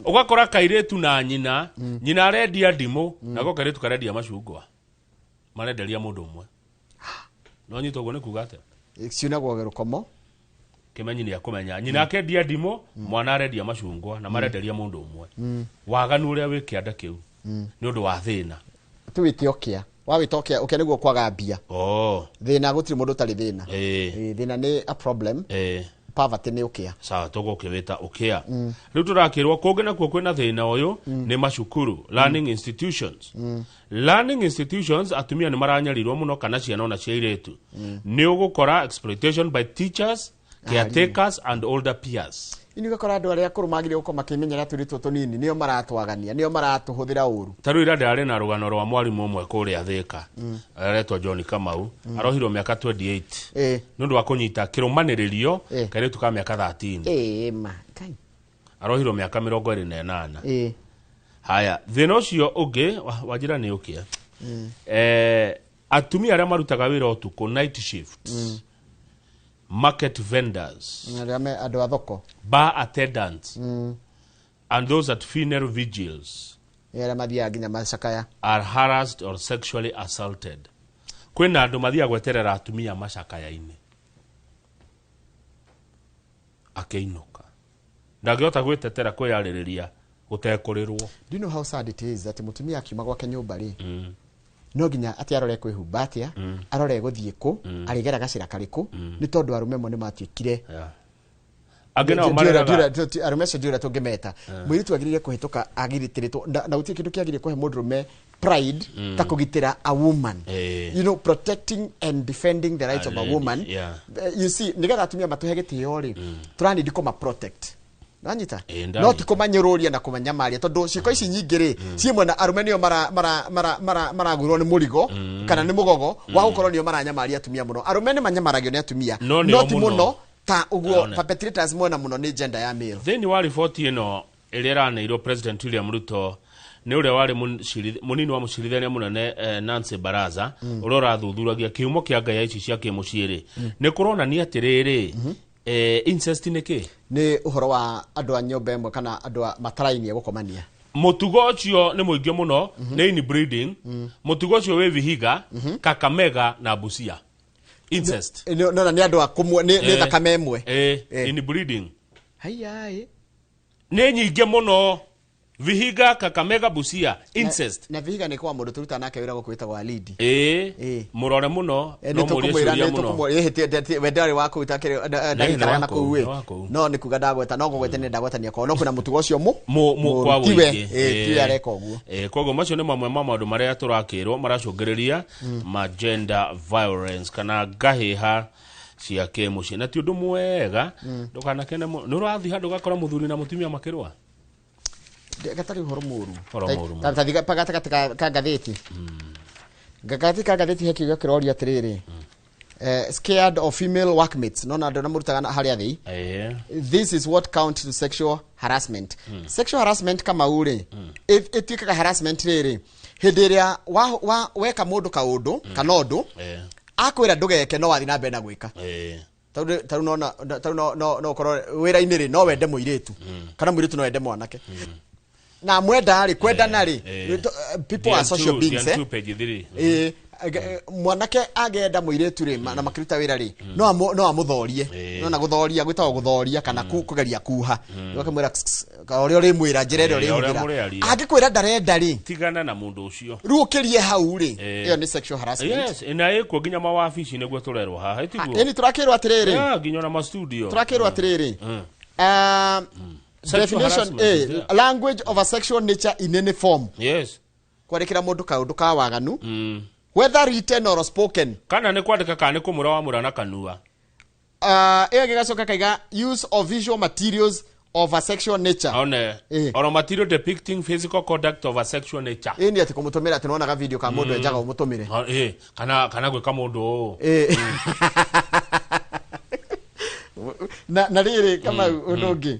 Ũgakora kairĩtu na nyina, nyina arendia ndimũ, nako kairĩtu karendia macungwa, marenderia mũndũ ũmwe. No nyita ũguo nĩ kuga atĩa? Ciunagwo rũkomo. Kĩmenyi nĩ akũmenya nyina akendia ndimũ, mwana arendia macungwa, na marenderia mũndũ ũmwe. Waganu ũrĩa wĩ kĩanda kĩu nĩ ũndũ wa thĩna. Tuwĩte ũkĩa, wawĩta ũkĩa, ũkĩa nĩguo kwaga mbia. Thĩna, gũtirĩ mũndũ ũtarĩ thĩna. Ĩ, thĩna nĩ a problem. Poverty nĩ ũkĩa. Sawa, tũgũkĩwĩta ũkĩa. Rĩu tũrakĩrwo kũngĩ nakuo kwĩna thĩna ũyũ nĩ macukuru, learning institutions. Learning institutions, atumia nĩ maranyarirwo mũno kana ciana ona cia airĩtu. Nĩ ũgũkora exploitation by teachers, caretakers and older peers. Ini ũgakora andũ arĩa akũrũ magĩrĩirwo gũkorwo makĩmenyera tũirĩtu tũnini nĩo maratwagania, nĩo maratũhũthĩra ũru. Ta rĩu ira ndĩrarĩ na rũgano rwa mwarimũ ũmwe kũrĩa Thĩka aretwo John Kamau, arohirwo mĩaka 28 nĩ ũndũ wa kũnyita kĩrũmanĩrĩrio kairĩtu ka mĩaka 13. Ĩ, ma Ngai. Arohirwo mĩaka 28. Haya, thĩna ũcio ũngĩ wanjĩra nĩ ũkĩa, atumia arĩa marutaga wĩra ũtukũ, night shift, market vendors, Arĩa andũ a thoko, bar attendants and those at funeral vigils Ĩ, arĩa mathiaga nginya macakaya are harassed or sexually assaulted. Kwĩna andũ mathiaga gweterera atumia macakaya-inĩ, akĩinũka ndangĩhota gwĩtetera, kwĩyarĩrĩria gũtekũrĩrwo. Do you know how sad it is atĩ mũtumia akiuma gwake nyũmba rĩ, No nginya atĩ arore kwĩhumba atĩa, arore gũthiĩ kũ, arĩgera gacĩra karĩkũ, nĩ tondũ arũme mo nĩ matuĩkire Angĩ nao mareraga arũme acio ndiũrĩa tũngĩmeta. Mũirĩtu agĩrĩire kũhĩtũka agitĩrĩtwo, na gũtirĩ kĩndũ kĩagĩrĩire kũhe mũndũrũme pride ta kũgitĩra a woman, protecting and defending the rights A of a lady, woman. You see, nĩgetha atumia matũhe gĩtĩo rĩ, tũranindi kũma protect, nanyita? Ndanyita. No ti kũmanyũrũria na kũmanyamaria, tondũ ciĩko ici nyingĩ rĩ, ciĩ mwena arũme nĩo maragwĩrwo nĩ mũrigo kana nĩ mũgogo wa gũkorwo nĩo maranyamaria atumia mũno. Arũme nĩ manyamaragio nĩ atumia, No nĩo no ti mũno. Mũno ta ũguo. One. Perpetrators mwena mũno nĩ gender ya male. Thĩinĩ wa riboti ĩno ĩrĩa ĩraneirwo President William Ruto nĩ ũrĩa warĩ mũnini wa mũcirithania mũnene, Nancy Baraza, ũrĩa ũrathuthuragia kĩhumo kĩa ngaya ici cia kĩmũciĩ rĩ, nĩ kũronania atĩrĩrĩ, incest nĩ kĩ? Nĩ ũhoro wa andũ a nyũmba ĩmwe kana andũ a matarainie gũkomania. Mũtugo ũcio nĩ mũingĩ mũno, nĩ inbreeding. Mũtugo ũcio wĩ Vihiga, Kakamega na Busia, incest. No na nĩ andũ a kũmwe, nĩ thakame ĩmwe. Inbreeding. Haiyaĩ. Nĩ nyingĩ mũno Vihiga, Kakamega, Busia, incest. Na Vihiga nĩ kwa mũndũ tũrutaga nake wĩra gũkũ wĩtagwo Alidi. Mũrore mũno, no mũrie ciũria mũno. We ndarĩ wa kũu ndagĩikaraga na Nĩ kũu wa kũu. ĩ, no nĩ kuga ndagweta, no ngũgwete nĩ ndagwetania kwao, no kwĩna mũtugo ũcio mũ Mu kwa mũũru. Tiwe, wũingĩ. tiwe areka ũguo. Koguo macio nĩ mamwe ma maũndũ marĩa tũrakĩrwo maracũngĩrĩria ma gender violence kana ngahĩha cia kĩmũciĩ, na ti ũndũ mwega. Ndũkanakene mũno nĩ ũrathiĩ handũ ũgakora mũthuri na mũtumia makĩrũa. Gatarĩ ũhoro mũru. Ũhoro mũru mũno. Ta pa gatagatĩ ka ngathĩti, gatagatĩ ka ngathĩti he kiugo kĩroria atĩrĩrĩ, scared of female workmates. No na andũ arĩa mũrutaga harĩa thĩ, this is what count to sexual harassment. Sexual harassment kama ũ rĩ, ĩtuĩkaga harassment rĩrĩ hĩndĩ ĩrĩa weka mũndũ kaũndũ kana ũndũ, akwĩra ndũgeke, no wathiĩ na mbere na gwĩka. Tarĩu nona tarĩu no ũkorwo wĩra-inĩ rĩ, no wende mũirĩtu kana mũirĩtu no wende mwanake, na mwenda rĩ, kwendana rĩ, people are social DN2, beings. DN2 page 3. Mwanake agenda mũirĩtu rĩ, na makĩruta wĩra rĩ, no amũthorie. No na gũthoria gwĩtagwo gũthoria kana kũgeria kuha, ũkamwĩra ũrĩa ũrĩmwĩra, njĩra ĩrĩa Ũrĩa ũrĩhũthĩra. mũrĩaria. Angĩkwĩra ndarenda rĩ, Tigana na mũndũ ũcio. Rĩu ũkĩrie hau rĩ, ĩyo nĩ sexual harassment. Yes, na ĩkuo nginya mawabici nĩguo tũrerwo haha, ĩtiguo? Ĩni tũrakĩrwo atĩrĩrĩ, Yeah, nginya ona mastudio. Tũrakĩrwo atĩrĩrĩ, Sexual definition, harassment is there. language of a sexual nature in any form, kwandĩkĩra mũndũ kaũndũ ka waganu, whether written or spoken. Kana nĩ kwandĩka kana nĩ kũmũra wamũra na kanua. Ĩyo ĩgĩgacoka kaiga use of visual materials of a sexual nature. One. Or material depicting physical conduct of a sexual nature. Ĩ nĩ atĩ kũmũtũmĩra, atĩ nĩwonaga video ka mũndũ enjaga ũmũtũmĩre. Kana gwĩka mũndũ ũũ. Na rĩrĩ kama ũndũ ũngĩ,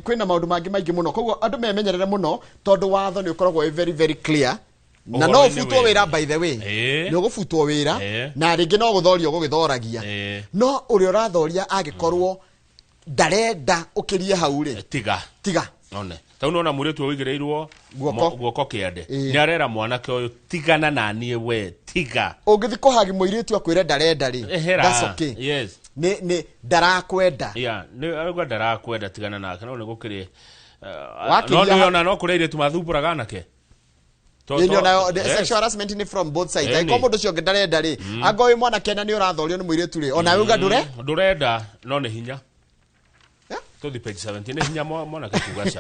kwĩna maũndũ mangĩ maingĩ mũno, koguo andũ memenyerere mũno tondũ watho nĩ ũkoragwo wĩ very very clear na no Ũhoro-inĩ ũbutwo wĩgiĩ. wĩra, by the way. Nĩ ũgũbutwo wĩra, na rĩngĩ no gũthorio gũgĩthoragia, no ũrĩa ũrathoria angĩkorwo ndarenda ũkĩrie hau rĩ, Tiga. Tiga. One tau nona mũirĩtu ũyũ ũigĩrĩirwo Guoko. Guoko kĩande, nĩ arera mwanake ũyũ, tigana na niĩ, we tiga. Ũngĩthi kũhagi mũirĩtu akwĩre ndarenda rĩ, Ehera. That's okay. Nĩ ndarakwenda. Yeah, nĩ arauga ndarakwenda, tigana nake, no nĩ gũkĩrĩ Wakĩria no nĩ ona no kũrĩ airĩtu mathumbũraga anake. Ĩni onayo sexual harassment nĩ from both sides. Angĩkorwo mũndũ ũcio ũngĩ ndarenda rĩ, angĩkorwo wĩ mwanake na nĩ ũrathorio nĩ mũirĩtu rĩ, onawe uga ndũre Ndũrenda, no nĩ hinya. Tũthi page 17, nĩ hinya mwanake kuga ca.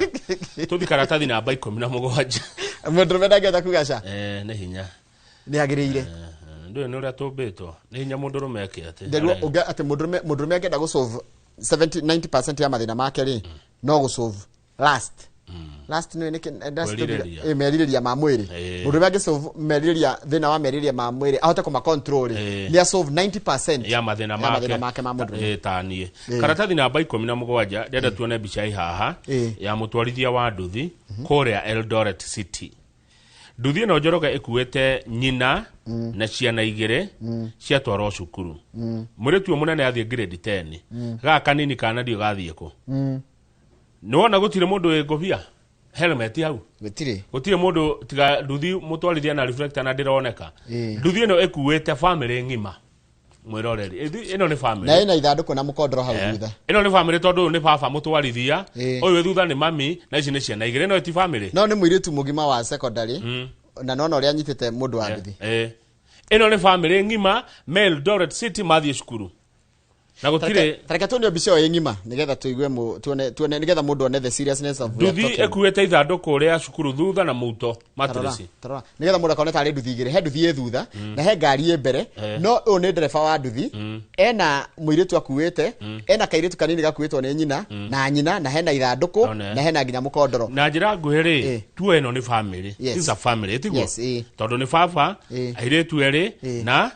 Tũthi karatathi namba 17. Mũndũrũme ndangĩhota kuga ca. Nĩ hinya. Nĩ agĩrĩire. Ndũĩ nĩ ũrĩa tũmbĩtwo, nĩ hinya mũndũrũme eke atĩ Nderuo atĩ mũndũrũme angĩenda gũsolve 70 90% ya mathĩna make rĩ, no gũsolve last last nĩ nĩkĩ Kwĩrirĩria. Merirĩria ma mwĩrĩ. Mũndũrũme angĩsolve merirĩria, thĩna wa merirĩria ma mwĩrĩ, ahote kũma control rĩ, nĩ asolve 90% ya mathĩna ya make, mathĩna make ma mũndũrũme. Ta niĩ karatathi namba 17 ndĩrenda tuone mbica ĩ haha ya mũtwarithia wa nduthi kũrĩa Eldoret City. Nduthi ĩno Njoroge ĩkuĩte nyina na ciana igĩrĩ ciatwarwo cukuru. Mũirĩtu ũyũ mũnene athiĩ grade 10, gaka kanini kana ndio gathiĩ kũ? Nĩwona gũtirĩ mũndũ wĩ ngũbia helmet hau? Gũtirĩ. Gũtirĩ mũndũ tiga nduthi mũtwarithia na reflector na ndĩroneka. Nduthi ĩno ĩkuĩte family ng'ima, mwĩroreri. Ĩno nĩ family. Na ĩna ithandũkũ na mũkondoro hau thutha. Ĩno nĩ family tondũ ũyũ nĩ baba mũtwarithia, ũyũ wĩ thutha nĩ mami, na ici nĩ ciana igĩrĩ. Ĩno ti family. No nĩ mũirĩtu mũgima wa secondary. Na nona ũrĩa anyitĩte mũndũ wa nduthi. Ĩno nĩ family ng'ima me Eldoret City mathiĩ cukuru na gũtirĩ. Tareke tuonio mbica ĩyo ĩ ng'ima nĩgetha tũigue tuone nĩgetha mũndũ one the seriousness of we are Nduthi talking. ĩkuĩte ithandũkũ rĩa cukuru thutha na muto Tarora, matirĩci. tarora. Nĩgetha mũndũ akone tarĩ nduthi igĩrĩ, he nduthi ĩ thutha na he ngari ĩ mbere. No ũyũ nĩ ndereba wa nduthi, ena mũirĩtu akuĩte, ena kairĩtu kanini gakuĩtwo nĩ nyina na nyina, na hena ithandũkũ One. na hena nginya mũkondoro. Na njĩra nguhĩ rĩ, tuo ĩno nĩ family. Yes. This is a family, tiguo? Yes, ĩ. Tondũ nĩ baba, airĩtu erĩ na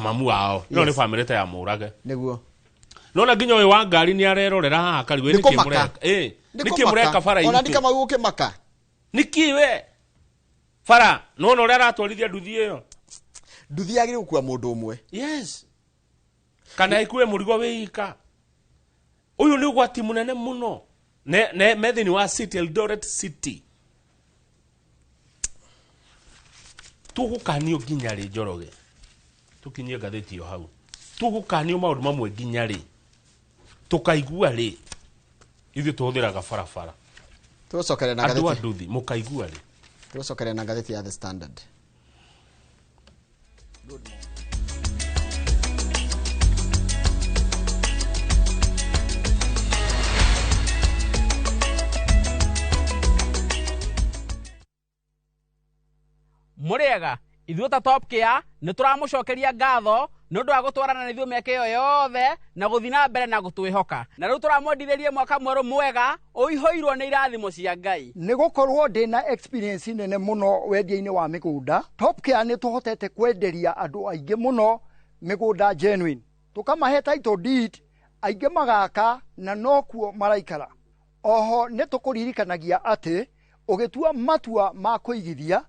mamu wao. Ĩno nĩ family ta ya mũrage. Nĩguo. Nona nginya ũyũ wa ngari nĩ arerorera haha karigwo Nĩ nĩkĩ kũmaka. mũreka. Nĩ Nĩkĩ kũmaka. mũreka bara Ona itũ? ndikamau ũkĩmaka. Nĩkĩ we bara nona ũrĩa aratwarithia nduthi ĩyo? Nduthi yagĩrĩirwo gũkua mũndũ ũmwe. Yes, kana ĩkue mũrigo wĩika. Ũyũ nĩ ũgwati mũnene mũno ne me thĩinĩ wa city, Eldoret City. Tũgũkanio nginya rĩ, Njoroge? Tũkinyie ngathĩti ĩyo hau. Tũgũkanio maũndũ mamwe nginya rĩ? Tũkaigua rĩ? Ithuĩ tũhũthĩraga barabara. Tũgũcokeria na Andũ a ngathĩti. nduthi mũkaigua rĩ? Tũgũcokeria na ngathĩti ya The Standard. Mũrĩega ithuĩ ta Top Care nĩ tũramũcokeria ngatho nĩ ũndũ wa gũtwarana na ithuĩ mĩaka ĩyo yothe na gũthiĩ na mbere na gũtwĩhoka, na rĩu tũramwendithĩrie mwaka mwerũ mwega ũihũirwo nĩ irathimo cia Ngai. Nĩ gũkorwo ndĩna experience nene mũno wendia-inĩ wa mĩgũnda, Top Care nĩ tũhotete kwenderia andũ aingĩ mũno mĩgũnda genuine, tũkamahe title deed, aingĩ magaka na nokuo maraikara. Oho nĩ tũkũririkanagia atĩ ũgĩtua matua ma kũigithia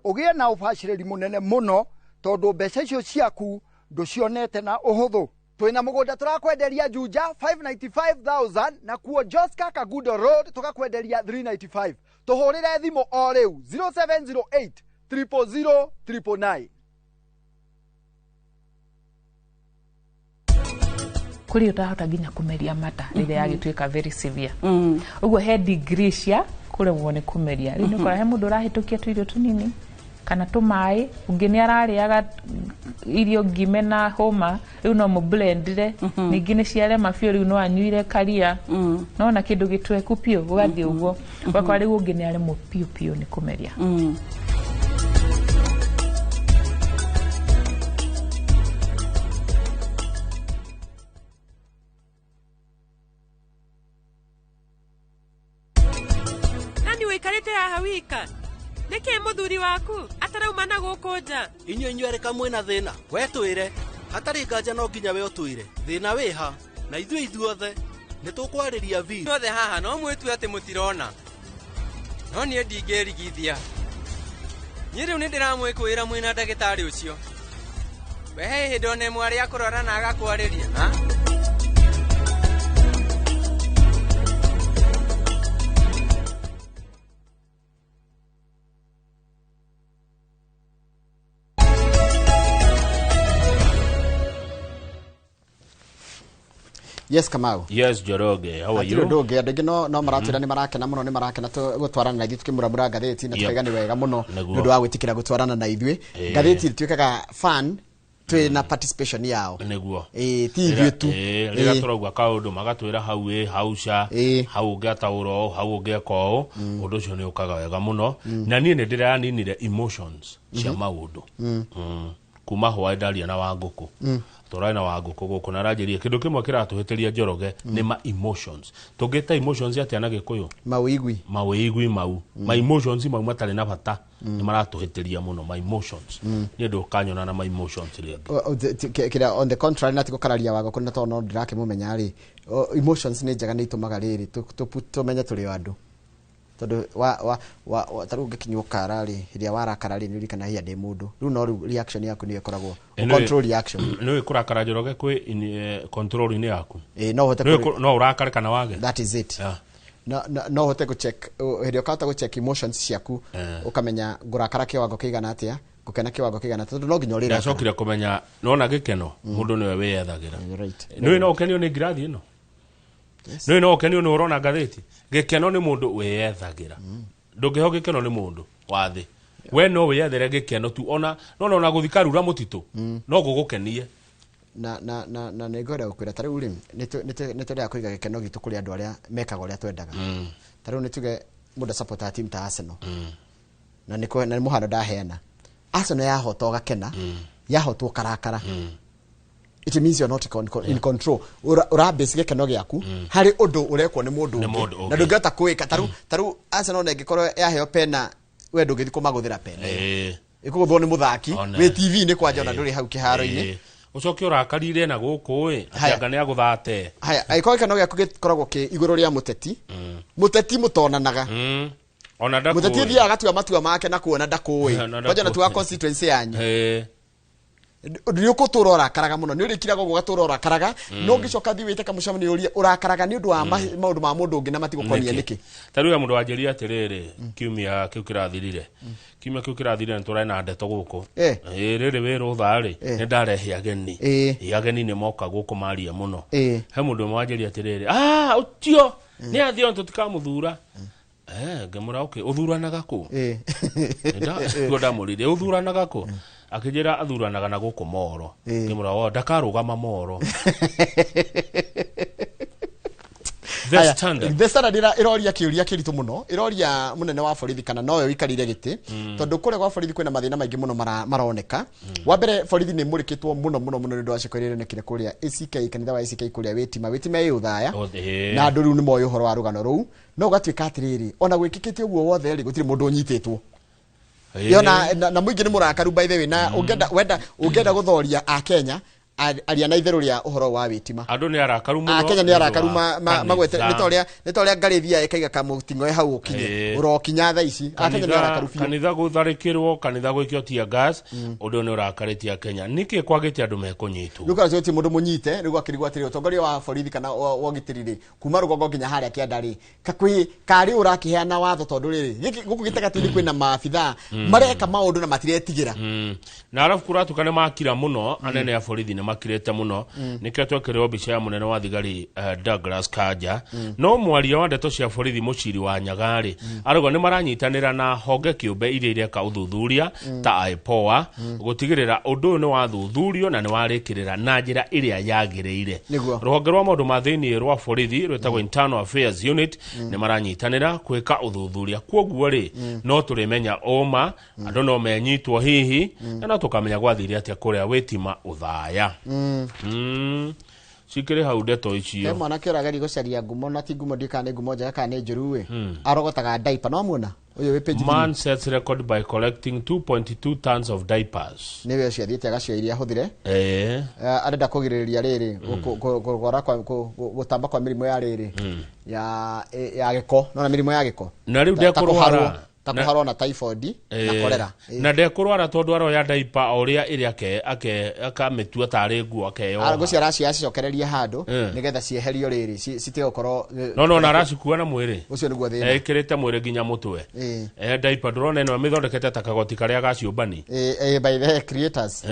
ũgĩe na ũbacĩrĩri mũnene mũno, tondũ mbeca icio ciaku ndũcionete na ũhũthũ. Twĩna mũgũnda tũrakwenderia Juja 595,000, na kuo Joska Kagudo Road tũgakwenderia 395. Tũhũrĩre thimũ o rĩu 0708 000 999. Kũrĩ ũtahota nginya kũmeria mata rĩrĩa yagĩtuĩka very severe. Ũguo he degree cia kũremwo nĩ kũmeria. Rĩu nĩũkora he mũndũ ũrahĩtũkia tũirio tũnini kana tũmaĩ, ũngĩ nĩ ararĩaga irio ngime na hũma, rĩu no mũblendire, ningĩ nĩ ciarema biũ, rĩu no anyuire karia nona kĩndũ gĩtweku biũ, gũgathiĩ ũguo. Ũgakora rĩu ũngĩ nĩ aremwo biũ biũ nĩ kũmeria. Nani ũikarĩte haha wika? Nĩkĩ mũthuri waku atarauma na gũkũ nja? Inyuĩ inyuerĩ kamwĩna thĩna, we twĩre hatarĩ nganja, no nginya we ũtwĩre thĩna wĩha, na ithuĩ ithuothe nĩ tũkwarĩria vi Othe haha no mwĩtue atĩ mũtirona, no niĩ ndingĩrigithia. Niĩ rĩu nĩ ndĩramwĩkũĩra mwĩna ndagĩtarĩ ũcio. We he hĩndĩ ona ĩmwe arĩa akũrora na agakwarĩria ha? Yes, Kamau. Yes, Njoroge, how are Hatirĩ you? ũndũ ũngĩ. Andũ aingĩ no maratwĩra nĩ marakena mũno, nĩ marakena gũtwarana na ithuĩ tũkĩmũramũra ngathĩti na tukaiga nĩ wega mũno Nĩguo. nĩ ũndũ wa gwĩtĩkĩra gũtwarana na ithuĩ. Ngathĩti ituĩkaga fun twĩ na participation yao. Nĩguo. Ĩĩ, ti ithuĩ tu. Rĩrĩa tũrauga kaũndũ magatwĩra hau ĩ hauca, hau ũngĩataũra ũũ, hau ũngĩeka ũũ, ũndũ ũcio nĩ ũkaga wega mũno. Na niĩ nĩ ndĩraninire emotions cia maũndũ. Kuma hwaĩ ndaria na Wangũkũ, tũrarĩ na Wangũkũ gũkũ na aranjĩria kĩndũ kĩmwe kĩratũhĩtĩria, Njoroge, nĩ ma emotions. Tũngĩta emotions atĩa na Gĩkũyũ? Mawĩigwi. Mawĩigwi mau, ma emotions mau matarĩ na bata nĩ maratũhĩtĩria mũno, ma emotions. Niĩ ndũkanyona na ma emotions rĩngĩ. Kĩrĩa on the contrary, na ti gũkararia Wangũkũ na tondũ no ndĩrakĩmũmenya rĩ, emotions nĩ njega, nĩ itũmaga rĩrĩ tũmenye tũrĩ o andũ, tondũ wa ta rĩu ũngĩkinywo kara rĩ, hĩndĩ ĩrĩa warakara rĩ, nĩ ũririkana hiya ndĩ mũndũ rĩu, no rĩu reaction yaku nĩyo ĩkoragwo control reaction. Nĩ kũrakara, Njoroge, kwĩ control-inĩ yaku. Ĩĩ, no ũhote Nĩũĩ no ũrakare kana wage. That is it. No ũhote gũcheck hĩndĩ ĩrĩa ũkahota gũcheck emotions ciaku, ũkamenya ngũrakara kĩwango kĩigana atĩa, ngũkena kĩwango kĩigana atĩa, tondũ no nginya ũrĩrakara. Ndacokire kũmenya nona gĩkeno mũndũ nĩwe wĩyethagĩra. You're right. Nĩũĩ no ũkenio nĩ ngirathi ĩno, nĩũĩ no ũkenio nĩ ũrona ngathĩti. Gĩkeno nĩ mũndũ wĩyethagĩra, ndũngĩheo gĩkeno nĩ mũndũ wa thĩ. We no wĩyethere gĩkeno tu, ona no ona gũthiĩ Karura mũtitũ no gũgũkenie. Na nĩ ngwenda gũkwĩra ta rĩu rĩ, nĩ twendaga kũiga gĩkeno gitũ kũrĩ andũ arĩa mekaga ũrĩa twendaga. Ta rĩu nĩ tuge mũndũ supportaga team ta Arsenal, na nĩ mũhano ndaheana. Arsenal yahota ũgakena, yahotwo ũkarakara. It means you're not in control. Ũrabase gĩkeno gĩaku harĩ ũndũ ũrekwo nĩ mũndũ Nĩ ũngĩ mũndũ ũngĩ. Na ndũngĩhota kwĩka. Ta rĩu Arsenal ona ĩngĩkorwo yaheo pena, we ndũngĩthiĩ kũmagũthĩra pena ĩyo. Ĩkũgũthwo nĩ mũthaki wĩ TV-inĩ kwanja, ona ndũrĩ hau kĩharo-inĩ. Ũcoke ũrakarire na gũkũ ĩ Haya. atĩ anga nĩ agũthate. Haya, angĩkorwo gĩkeno gĩaku gĩkoragwo kĩ igũrũ rĩa mũteti, mũteti mũtonanaga, Ona mũteti ndakũĩ. thiaga agatua matua make na kuona ndakũĩ, Na kwanja ndakũĩ. na tuga constituency yanyu, nĩ ũkũtũra ũrakaraga mũno, nĩ ũrĩkiraga ũguo ũgatũra ũrakaraga. No ũngĩcoka thiĩ wĩte kamũcemanio ũrie ũrakaraga nĩ ũndũ wa maũndũ ma mũndũ ũngĩ na matigũkonia nĩkĩ. Ta rĩu he mũndũ wanjĩrire atĩrĩrĩ, kiumia kĩu kĩrathirire, kiumia kĩu kĩrathirire nĩ tũrarĩ na ndeto gũkũ. Ĩ, rĩrĩ wĩ rũtha rĩ, nĩ ndarehe ageni. Ĩ, ageni nĩ moka gũkũ maria mũno. He mũndũ ũmwe wanjĩrire atĩrĩrĩ, ah, ũcio nĩ athiĩ ona tũtikamuthura. Eh, ngĩmũra, okay, ũthuranaga kũ? Nĩguo ndamũririe ũthuranaga kũ, akĩnjĩra athuranaga na gũkũ Moro. Ngĩmũra o ndakarũgama Moro. The Haya, Standard. The Standard ĩroria kĩũria kĩritũ mũno, ĩroria mũnene wa borithi kana nowe ũikarĩire gĩtĩ, tondũ kũrĩa gwa borithi kwĩna mathĩna maingĩ mũno maroneka. Wa mbere, borithi nĩ mũrĩkĩtwo mũno mũno mũno nĩ ũndũ wa ciĩko iria ironekire kũrĩa ACK, kanitha wa ACK kũrĩa Wĩtima. Wĩtima ĩ Ũthaya. Na andũ rĩu nĩ moĩ ũhoro wa rũgano rũu, no ũgatuĩka atĩrĩrĩ, ona gwĩkĩkĩte ũguo wothe rĩ, gũtirĩ mũndũ ũnyitĩtwo. Yo na mũingĩ nĩ mũrakaru, by the way, na ũngĩenda wenda ũngĩenda gũthoria a Kenya, aria na itherũ rĩa ũhoro wa Wĩtima. Andũ nĩ arakaru mũno. A Kenya nĩ nĩ ũndũ arakaru. wa Magwete kanitha. nĩ ta ũrĩa ngarĩ thiaga ĩkaiga kamũting'oe hau ũkinye, ũrokinya thaa ici. A Kenya nĩ arakaru biũ. Kanitha gũtharĩkĩrwo, kanitha gwĩkio tear gas, ũndũ ũyũ nĩ ũrakarĩtie Akenya. Nĩkĩ kwagĩte andũ mekũnyitwo? Rĩu kana ti mũndũ mũnyite, rĩu gwakĩrigwo atĩrĩ, ũtongoria wa borithi kana wa ũgitĩri rĩ, kuma rũgongo nginya harĩa kĩanda rĩ, kakwĩ karĩ ũrakĩheana watho, tondũ rĩrĩ gĩkĩ gũkũ gĩtagatĩ-inĩ kwĩna maabithaa mareka maũndũ na matiretigĩra. Na arabu kũratuka nĩ makira mũno, anene a borithi nĩ makirĩte mũno, nĩkĩo twekĩrĩrwo mbica ya mũnene wa thigari, Douglas Kanja. No mwaria wa ndeto cia borithi Mũciri wa Nyagarĩ arauga nĩ maranyitanĩra na honge kĩũmbe iria ireka ũthuthuria ta IPOA gũtigĩrĩra ũndũ ũyũ nĩ wathuthurio na nĩ warĩkĩrĩra na njĩra ĩrĩa yagĩrĩire. Rũhonge rwa maũndũ ma thĩinĩ rwa borithi rwĩtagwo Internal Affairs Unit nĩ maranyitanĩra gwĩka ũthuthuria, kwoguo rĩ, no tũrĩmenya ũma, andũ no menyitwo hihi, na no tũkamenya gwathire atĩa kũrĩa Wĩtima Ũthaya. Cikĩrĩ hau ndeto He icio. mwanake ũrageria gũcaria ngumo, na ti ngumo, ndiũĩ kana nĩ ngumo njega kana nĩ njũru ĩ, arogotaga diaper, no muona ũyũ wĩ page 3. Man sets record by collecting 2.2 tons of diapers. Nĩwe ũcio athiĩte agacio iria ahũthire. Arenda kũgirĩrĩria rĩrĩ kũrwara kwa gũtamba kwa mĩrimũ ya rĩrĩ ya gĩko, nona mĩrimũ ya gĩko. Na rĩu Ta ndekũrwara. kũharwo, ta kũharwo na typhoid na cholera. Na ndekũrwara tondũ aroya diaper o ũrĩa ĩrĩa ake akamĩtua tarĩ nguo akeyoha. Ngũcio aracicokereria handũ nĩgetha cieherio rĩrĩ citige gũkorwo. No na aracikua na mwĩrĩ. Ũcio nĩguo thĩna. Ĩkĩrĩte mwĩrĩ nginya mũtwe. Diaper ndũrona ĩno ĩmĩthondekete ta kagoti karĩa gaciũmbani. By the creators.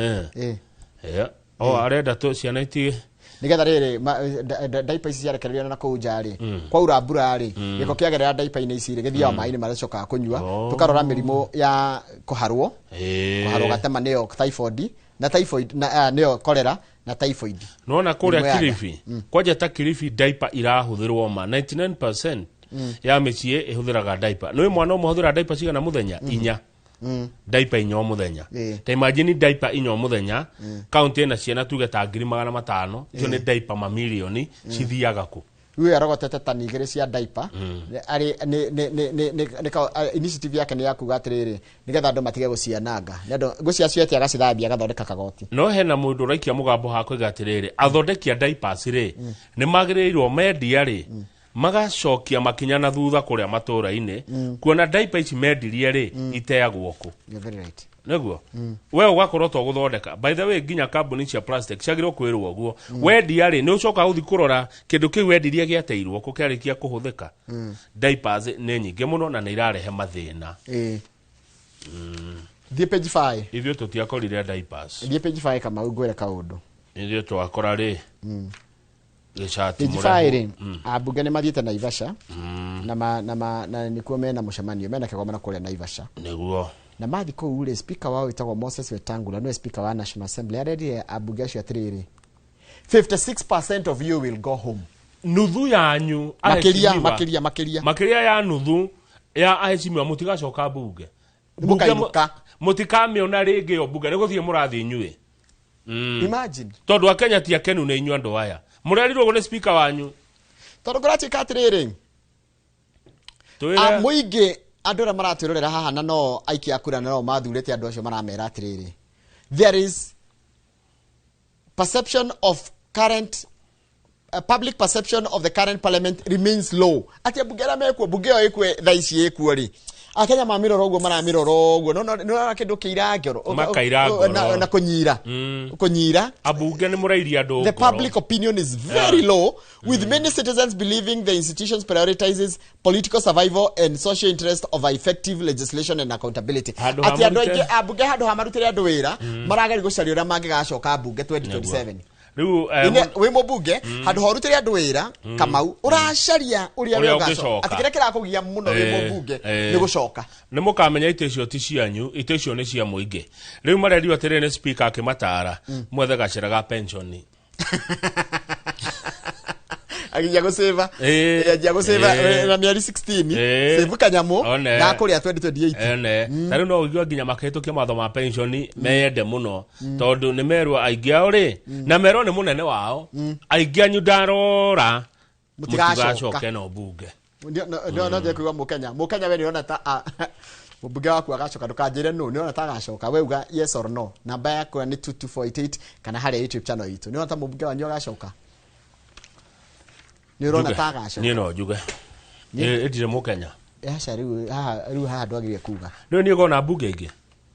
O arenda tu ciana iti Nigetha rĩrĩ diaper ici ciarekererio na kũu nja rĩ, kwaura mbura rĩ, gĩko kĩagerera diaper-inĩ ici rĩ, gĩthiaga maĩ-inĩ marĩa cokaga kũnyua. Tũkarora mĩrimũ ya kũharwo, kũharwo gatema nĩyo typhoid na typhoid na nĩyo cholera na typhoid. Nona kũrĩa Mĩrimũ ya nda. Kilifi kwanja, ta Kilifi diaper irahũthĩrwo ma 99% ya mĩciĩ ĩhũthĩraga diaper. Nĩ mwana ũmwe ahũthĩraga diaper cigana mũthenya? Inya. Diaper inya o mũthenya. Ta imagine diaper inya o mũthenya, kaunti ĩna ciana tuge ta 500,000, icio nĩ diaper mamirioni cithiaga kũ? Rĩu arogotete tani 2 cia diaper. Arĩ nĩ initiative yake nĩ ya kuga atĩrĩrĩ, nĩgetha andũ matige gũciananga, nĩ andũ ngũcia ciete agacithambia agathondeka kagoti. No hena mũndũ ũraikia mũgambo hakoiga atĩrĩrĩ, athondeki a diapers rĩ, nĩ magĩrĩirwo mendia rĩ, magacokia makinya na thutha kũrĩa matũra-inĩ, kuona diaper ici mendirie rĩ, iteagwo kũ? You're very right. Nĩguo we ũgakorwo to gũthondeka. By the way, nginya kambuni cia plastic ciagĩrĩirwo kwĩrwo ũguo, wendia rĩ, nĩ ũcokaga gũthiĩ kũrora kĩndũ kĩu wendirie gĩateirwo kũ kĩarĩkia kũhũthĩka. Diapers nĩ nyingĩ mũno na nĩ irarehe mathĩna. Thiĩ page 5. Ithuĩ tũtiakorire diapers. Thiĩ page 5, Kamau, ngwĩre kaũndũ. Ithuĩ twakora rĩ gĩcati Page mũrehu. 5 rĩ, ambunge nĩ mathiĩte Naivasha na nĩkuo mena mũcemanio, mena kĩgomano kũrĩa Naivasha. Na mathi kũu rĩ, speaker wao wĩtagwo Moses Wetangula, nĩwe speaker wa National Assembly, arerire ambunge acio atĩrĩrĩ, 56% of you will go home. Nuthu yanyu Makĩria, aheshimiwa. makĩria, makĩria. Makĩria ya nuthu ya aheshimiwa mũtigacoka mbunge. Mũkainũka. Mũtikamĩona rĩngĩ ĩyo mbunge, nĩ gũthiĩ mũrathiĩ inyuĩ. Imagine. Tondũ akenya ti akenu nĩ inyuĩ andũ aya mũrerirwo ũguo nĩ speaker wanyu. Tondũ kũratuĩka atĩrĩrĩ, Twĩre. Mũingĩ, andũ arĩa maratwĩrorera haha na no aikia a kura na no mathurĩte andũ acio, maramera atĩrĩrĩ, there is perception of current public perception of the current parliament remains low, atĩ ambunge arĩa mekuo, mbunge ĩyo ĩkuo thaa ici ĩkuo rĩ, akenya mamĩrora ũguo, maramĩrora ũguo, no no nĩ kĩndũ kĩira ngoro. Makaira ngoro. Na kũnyira kũnyira. Ambunge nĩ mũrairia andũ The ngoro. public opinion is very low, with many citizens believing the institutions prioritizes political survival and social interest over effective legislation and accountability. Handũ ha Atĩ andũ marute- aingĩ ambunge, handũ ha marutĩre andũ wĩra, marageria gũcaria ũrĩa mangĩgacoka mbunge 2027. Rĩu Wĩ mũmbunge, handũ ha ũrutĩre andũ wĩra, Kamau, ũracaria ũrĩa Ũrĩa we ũgacoka. ũngĩcoka. Atĩ kĩrĩa kĩrakũgia mũno wĩ mũmbunge nĩ gũcoka. Nĩ mũkamenya itĩ icio ti cianyu, itĩ icio nĩ cia mũingĩ. Rĩu marerirwo atĩrĩrĩ nĩ speaker akĩmatara mwethe gacĩra ga pensioni. Aginya gũcĩva. Anjia gũcĩva na mĩeri 16, save kanyamũ One. gakũrĩa 2028. Ene ta rĩu no ũigue nginya makĩhĩtũkia mawatho ma pensioni meyende mũno, tondũ nĩ merwo aingĩ ao rĩ, na merwo nĩ mũnene wao, aingĩ anyu ndarora. Mũtigacoka. Mũtigacoke no mbunge. No nje kuigua Mũkenya, Mũkenya, we nĩũrona ta mũmbunge waku agacoka? Ndũkanjĩre nũ nĩũrona ta agacoka. We uga yes or no. Namba yakwa nĩ 22488 kana harĩa YouTube channel itũ. Nĩũrona ta mũmbunge wanyu agacoka? Nĩũrona Njuge. ta agacoka? Niĩ no njuge. Ĩ ndirĩ mũkenya. Aca, rĩu haha, rĩu haha ndwagĩrĩire kuga. Rĩu niĩ ngona mbunge ingĩ,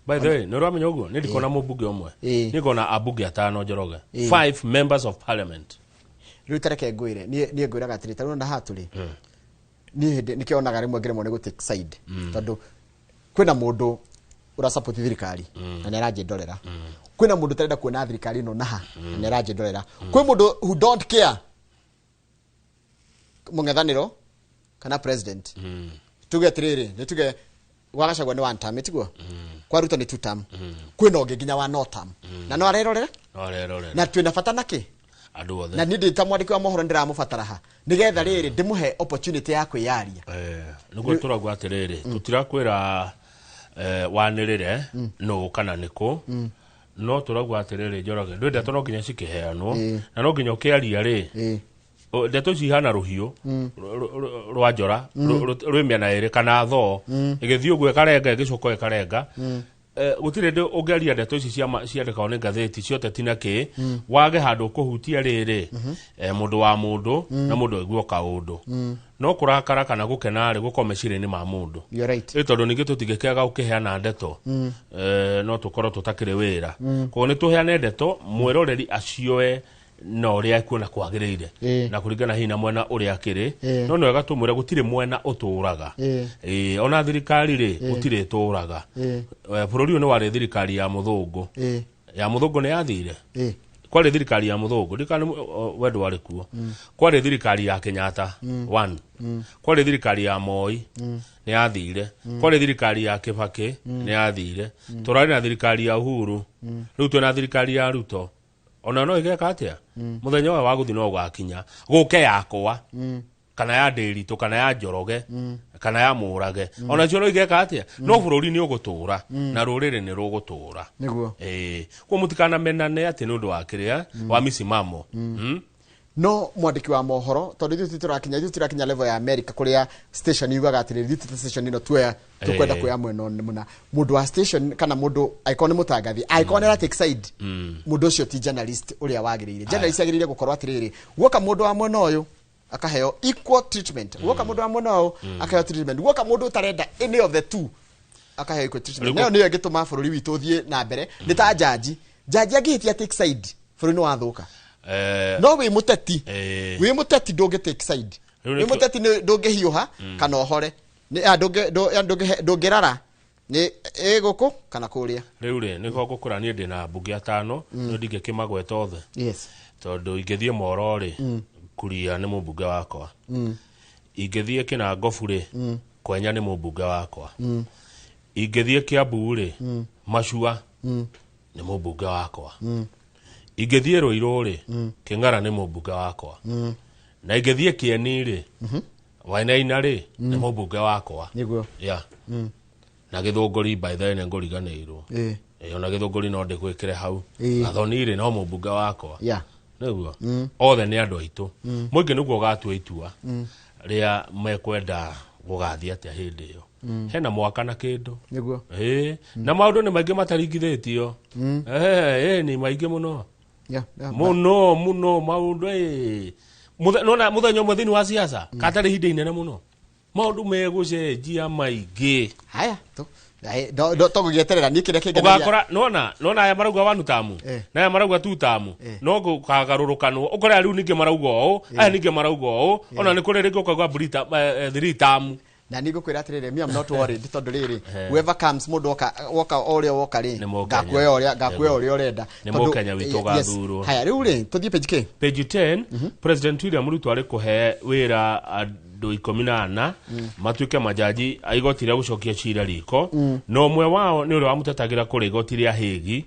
by the way, nĩ ũramenya ũguo nĩ ndikona mũmbunge ũmwe. Niĩ ngona ambunge atano, Njoroge. Five members of parliament. Rĩu tareke ngwĩre, niĩ ngwĩraga atĩrĩ, ta rĩu ona haha tũrĩ, niĩ hĩndĩ nĩkĩo onaga rĩmwe ngĩremwo nĩ gũ take side, tondũ kwĩna mũndũ ũrasupport thirikari na nĩ aranjĩndorera, kwĩna mũndũ ũtarenda kuona thirikari ĩno naha na nĩ aranjĩndorera, kwĩ mũndũ who don't care mũng'ethanĩro kana president. Tuge atĩrĩrĩ, nĩ tuge gwa Gachagua nĩ one term, tiguo? Kwa Ruto nĩ two term. Kwĩna ũngĩ nginya wa no term na no arerorera. No arerorera. Na twĩna bata nakĩ? Andũ othe. Na niĩ ndĩ ta mwandĩki wa mohoro ndĩramũbatara ha nĩgetha rĩrĩ ndĩmũhe opportunity ya kwĩyaria. Nĩguo tũrauga atĩrĩrĩ, tũtirakwĩra wanĩrĩre nũ kana nĩkũ, no tũrauga atĩrĩrĩ, Njoroge, ndũ ndeto no nginya cikĩheanwo na no nginya ũkĩaria rĩ. Ndeto ici ihana rũhiũ rwa njora rwĩ mĩena ĩrĩ kana thoo, ĩgĩthiĩ ũguo ĩkarenga, ĩgĩcoka ĩkarenga. Gũtirĩ hĩndĩ ũngĩaria ndeto ici ciandĩkagwo nĩ ngathĩti cia ũteti na kĩ wage handũ ũkũhutia rĩrĩ, mũndũ wa mũndũ na mũndũ aiguo kaũndũ, no kũrakara kana gũkena rĩ, gũkorwo meciria-inĩ ma mũndũ. You're right. Ĩ tondũ ningĩ tũtingĩkĩaga gũkĩheana ndeto, no tũkorwo tũtakĩrĩ wĩra. Koguo nĩ tũheane ndeto, mwĩroreri acioe na ũrĩa ekuona kwagĩrĩire na kũringana hihi na mwena ũrĩa akĩrĩ. No nĩ wega tũmwĩre gũtirĩ mwena ũtũraga. Ĩ, ona thirikari rĩ, gũtirĩ ĩtũraga. Bũrũri ũyũ nĩ warĩ thirikari ya mũthũngũ. Ya mũthũngũ nĩ yathire. Kwarĩ thirikari ya mũthũngũ, ndikana we ndwarĩ kuo. Kwarĩ thirikari ya Kenyatta one, kwarĩ thirikari ya Moi, nĩ yathire. Kwarĩ thirikari ya Kibaki, nĩ yathire. Tũrarĩ na thirikari ya Uhuru, rĩu twĩna thirikari ya Ruto. Ona no ĩgeka atĩa, mũthenya ũyũ wa gũthiĩ no ũgakinya gũke yakwa kana ya Ndĩritũ kana ya Njoroge kana ya Mũrage, onacio no igeka atĩa, no bũrũri nĩ ũgũtũra na rũrĩrĩ nĩ rũgũtũra. Nĩguo. Ĩĩ, koguo mũtikanamenane atĩ nĩ ũndũ wa kĩrĩa wa misimamo. No mwandĩki wa mohoro, tondũ ithuĩ tũrakinya, ithuĩ tũrakinya level ya America kũrĩa station yugaga atĩrĩrĩ, ithuĩ ta station ĩno tuoya tũkwenda kuoya mwena mũna. Mũndũ wa station kana mũndũ angĩkorwo nĩ mũtangathi, angĩkorwo nĩ ara take side, mũndũ ũcio ti journalist ũrĩa wagĩrĩire. Journalist agĩrĩire gũkorwo atĩrĩrĩ, guoka mũndũ wa mwena ũyũ akaheo equal treatment, guoka mũndũ wa mwena ũyũ akaheo treatment, guoka mũndũ ũtarenda any of the two akaheo equal treatment. Nayo nĩyo ĩngĩtũma bũrũri witũ ũthiĩ na mbere. Nĩ ta jaji, jaji angĩhĩtia take side, bũrũri nĩ wathũka. No wĩ mũteti, wĩ mũteti ndũngĩ take side. Rĩu wĩ mũteti ndũngĩhiũha kana ũhore. Nĩ- ah, ndũngĩ- ndũ- ya, ndũngĩrara nĩ ĩ gũkũ kana kũrĩa. Rĩu rĩ, nĩko ngũkũra niĩ ndĩ na mbunge atano, no ndingĩkĩmagweta othe tondũ ingĩthiĩ Moro rĩ, Kuria nĩ mũmbunge wakwa. Ingĩthiĩ Kĩnangobu rĩ, Kwenya nĩ mũmbunge wakwa. Ingĩthiĩ Kiambu rĩ, Macua nĩ mũmbunge wakwa. Ingĩthiĩ Rũirũ rĩ, Kĩng'ara nĩ mũmbunge wakwa. Na ingĩthiĩ Kĩeni rĩ, Wainaina rĩ, nĩ mũmbunge wakwa. Nĩguo. Yeah. Na Gĩthũngũri, by the way, nĩ ngũriganĩirwo. Ona Gĩthũngũri no ndĩgwĩkĩre hau. Gathoni rĩ, no mũmbunge wakwa. Nĩguo othe nĩ andũ aitũ. Mũingĩ nĩguo ũgatua itua rĩa mekwenda gũgathiĩ atĩa hĩndĩ ĩyo. Hena mwaka na kĩndũ. Nĩguo. Ĩĩ, na maũndũ nĩ maingĩ mataringithĩtio. Ĩĩ, nĩ maingĩ mũno. Mũno mũno maũndũ ĩĩ. Nona mũthenya ũmwe thĩinĩ wa siasa katarĩ ihinda inene mũno, maũndũ megũcenjia maingĩ. Haya, tu tũgũgĩeterera niĩ kĩrĩa kĩngenagia. Ũgakora nona aya marauga one term na aya marauga two term, no gũkagarũrũkanwo ũkore aya rĩu ningĩ marauga ũũ, aya ningĩ marauga ũũ, ona nĩ kũrĩ rĩngĩ ũkauga three term. Na nĩ ngũkwĩra atĩrĩrĩ, me, I'm not worried, tondũ rĩrĩ, whoever comes, mũndũ woka woka o ũrĩa woka rĩ, Nĩ Mũkenya. ngakuoya ũrĩa ngakuoya ũrĩa ũrenda. Nĩ Mũkenya witũ ũgathurwo. Haya, rĩu rĩ, tũthiĩ page K. Page 10. President William Ruto arĩ kũhe wĩra andũ 14 matuĩke majaji a igoti rĩa gũcokia cira riko, na ũmwe wao nĩ ũrĩa wamũtetagĩra kũrĩa igoti rĩa Hague,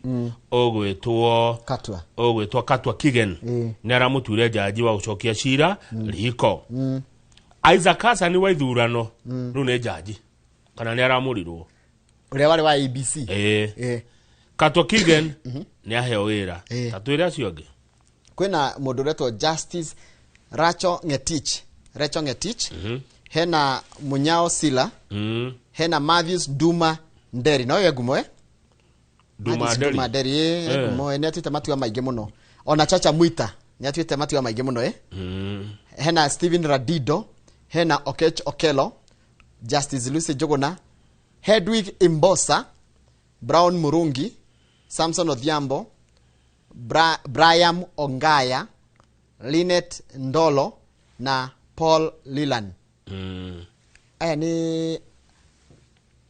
ũgwĩtwo Katwa. Ũgwĩtwo Katwa Kigen. Nĩ aramũtuire jaji wa gũcokia cira riko. Isaac Hassan wa ithurano rĩu nĩ jaji kana nĩ aramũrirwo. Ũrĩa warĩ wa ABC. Ĩĩ. Katwa Kigen nĩ aheo wĩra. Ta twĩre acio angĩ. Kwĩna mũndũ ũretwo Justice Racho Ngetich, Recho Ngetich, hena Munyao Sila, hena Matthews Duma Nderi, no ye ngumo, eh? Duma Matthews Nderi. Duma Nderi, ngumo, nĩ atuĩte matua maingĩ mũno. Ona Chacha Mwita nĩ atuĩte matua maingĩ mũno, eh? Hena Stephen Radido, hena Okech Okelo, Justice Lucy Njuguna, Hedwig Imbosa, Brown Murungi, Samson Odhiambo, Brian Ongaya, Linet Ndolo na Paul Lilan. Aya nĩ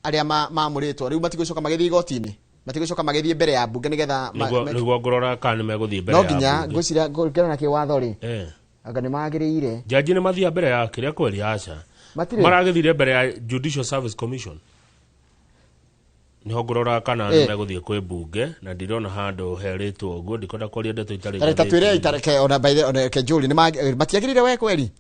arĩa mamũrĩtwo rĩu matigũcoka magĩthiĩ igoti-inĩ, matigũcoka magĩthiĩ mbere ya mbunge nĩgetha Nĩguo ngũrora kana nĩ megũthiĩ mbere no ya nginya mbunge. ngwĩciria kũringana na kĩwatho rĩ, anga nĩ magĩrĩire. Jaji nĩ mathiaga mbere ya kĩrĩa kweri? Aca. Matirĩ. Maragĩthire mbere ya Judicial Service Commission, niho ngũrora kana nĩ megũthiĩ kwĩ mbunge, na ndirona handũ herĩtwo ũguo. Ndikwenda kwaria ndeto itarĩ Tarĩ ta twĩre ngathĩti-inĩ. itareke ona by the ona reke njũri nĩ matiagĩrĩire we kweri.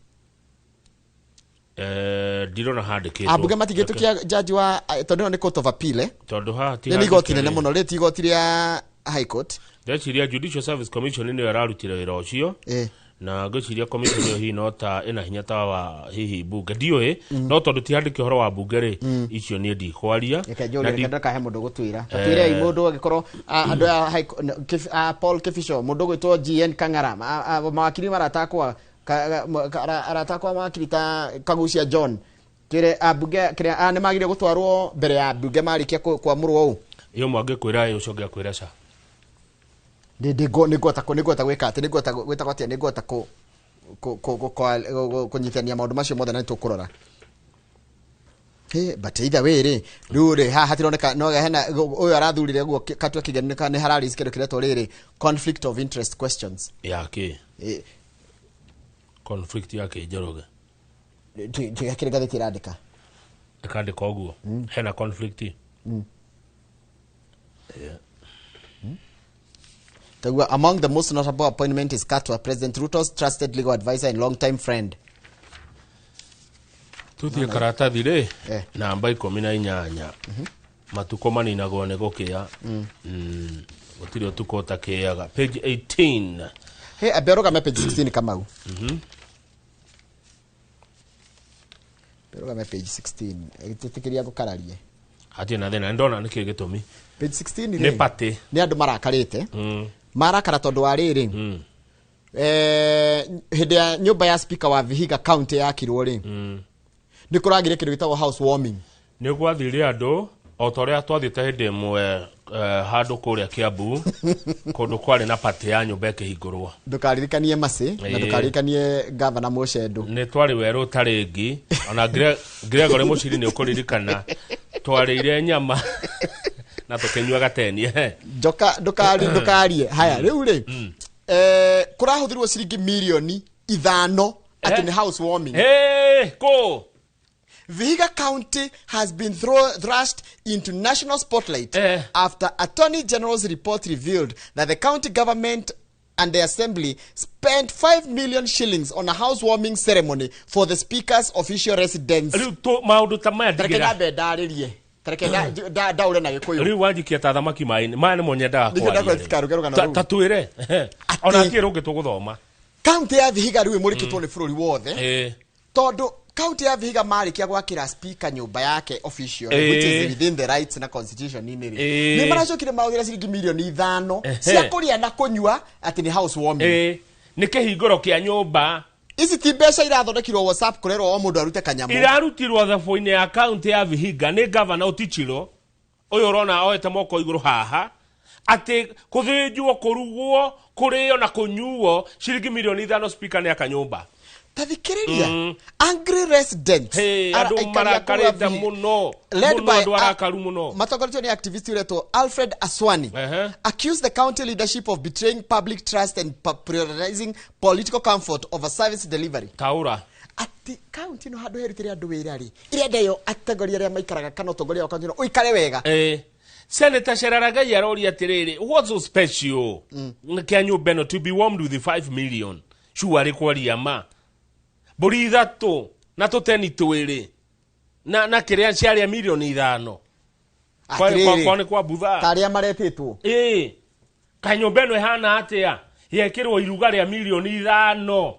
Ndirona handĩkĩtwo. Ambunge matingĩtũkia jaji wa, tondũ ĩno nĩ court of appeal, eh? Tondũ haha ti Rĩ nĩ igoti handĩke nene rĩ. mũno, rĩ ti igoti rĩa high court. Ndeciria Judicial Service Commission nĩyo ĩrarutire wĩra ũcio, na ngwĩciria commission ĩyo hihi no ta ĩna hinya ta wa hihi mbunge, ndiũĩ, no tondũ ti handĩke ũhoro wa mbunge rĩ, icio niĩ ndikwaria. Reke njũrie. Na Reke ndakahe mũndũ gũtwĩra, tatwĩrei mũndũ angĩkorwo andũ aya Paul Kibicho, mũndũ ũgwĩtwo GN Kang'ara, mawakiri maratakwa aratakwa mawakiri ta Kagucia John, twĩre ambunge kĩrĩa nĩ magire gũtwarwo mbere ya mbunge marĩkia kwamũrwo ũũ. Iyo mwangĩkwĩra ĩ, ũcoke akwĩra ca. Nĩ ngũhota gwĩka atĩ nĩ ngũhota gwĩtagwo atĩa, nĩ ngũhota kũnyitania maũndũ macio mothe na nĩ tũkũrora. Hey, but either way rĩ, rĩu rĩ, haha hatironeka no hena ũyũ arathurire guo Katua Kigeni nĩ hararaise kĩndũ kĩretwo rĩrĩ conflict of interest questions. Ya kĩ? Conflict ya kĩ, Njoroge? Kĩrĩ ngathĩti ĩrandĩka. Ĩkandĩka ũguo hena conflict. Tagua, among the most notable appointment is Katwa, President Ruto's trusted legal advisor and longtime friend. Tuthiĩ karatathi rĩ, namba 18. Matukũ maninagwo nĩ gũkĩa. Gũtirĩ ũtukũ ũtakĩaga. Page 18. Hey, ambe ũrũgame page 16, Kamau. Ambe ũrũgame page 16. Tĩtĩkĩria ngũkararie. Hatirĩ na thĩna, nĩndona nĩkĩ gĩtũmi. Page 16 nĩ rĩ, party. Nĩ andũ marakarĩte. Marakara tondũ wa rĩrĩ, hĩndĩ ya nyũmba ya speaker wa Vihiga County yakirwo rĩ, nĩ kũragire kĩndũ gĩtagwo house warming. Nĩ gwathire andũ o ta ũrĩa twathiĩte hĩndĩ ĩmwe, handũ kũrĩa Kiambu, kũndũ kwarĩ na party ya nyũmba ĩkĩhingũrwo. Ndũkaririkanie Macĩ na ndũkaririkanie gavana Mũcendũ. Nĩ twarĩ werũ ũtarĩ ona Gregory Mũciri nĩ ũkũririkana twarĩire nyama na tũkĩnyua gateni, eh. Njoka ndũkarie. Haya, rĩu rĩ, kũrahũthĩrwo ciringi mirioni 5 atĩ nĩ house warming. Hey, kũ? Vihiga County has been thrust into national spotlight after Attorney General's report revealed that the county government and the assembly spent 5 million shillings on a housewarming ceremony for the speaker's official residence. Rĩu maũndũ ta maya Tareke ndigĩra. Ndambe ndarĩrie. Tareke ndaure na Gĩkũyũ. Rĩu wanjikia ta thamaki maĩ maya nĩmo nyendaga Nĩkĩo kwaria ndakwa rĩu. rũgano rũu. Ta twĩre ona atirĩ rũngĩ tũgũthoma. Kaunti ya Vihiga rĩu ĩmũrĩkĩtwo nĩ bũrũri wothe. Tondũ kaunti ya Vihiga marĩkia gwakĩra speaker nyũmba yake official, which is within the rights na constitution inĩ rĩ, nĩ maracokire mahũthĩra ciringi mirioni 5 cia kũrĩa na kũnyua atĩ nĩ housewarming. Nĩ kĩhingũro kĩa nyũmba. Ici ti mbeca irathondekirwo WhatsApp kũrerwo o mũndũ arute kanyamũ. Irarutirwo thabũ-inĩ ya kaunti ya Vihiga nĩ gavana Otichilo ũyũ ũrona oete moko igũrũ haha, atĩ kũthĩnjwo, kũrugwo, kũrĩo na kũnyuo ciringi mirioni 5, speaker nĩ aka nyũmba. Ta thikĩrĩria, angry residents, Hey, andũ aikari a kũu a marakarĩte Vihiga- mũno led mũno, by andũ arakaru mũno. Matongoretio nĩ activist ũretwo Alfred Aswani, accused the county leadership of betraying public trust and prioritizing political comfort over service delivery. Taũra. Atĩ kaunti ĩno handũ herutĩre andũ wĩra rĩ, ĩrenda yo atongoria arĩa maikaraga kana ũtongoria wa kaunti ĩno ũikare wega. Senator Cherargei aroria atĩrĩrĩ, what's so special kĩa nyũmba ĩno to be warmed with 5 million? Sure kwaria ma, mbũri ithatũ na tũteni twĩrĩ na kĩrĩa ciarĩa mirioni 5. Atĩrĩrĩ, Kwa nĩ kwa butha. Ta arĩa maretĩtwo. Ĩĩ, kaĩ nyũmba ĩno ĩhana atĩa yekĩrwo iruga rĩa mirioni 5,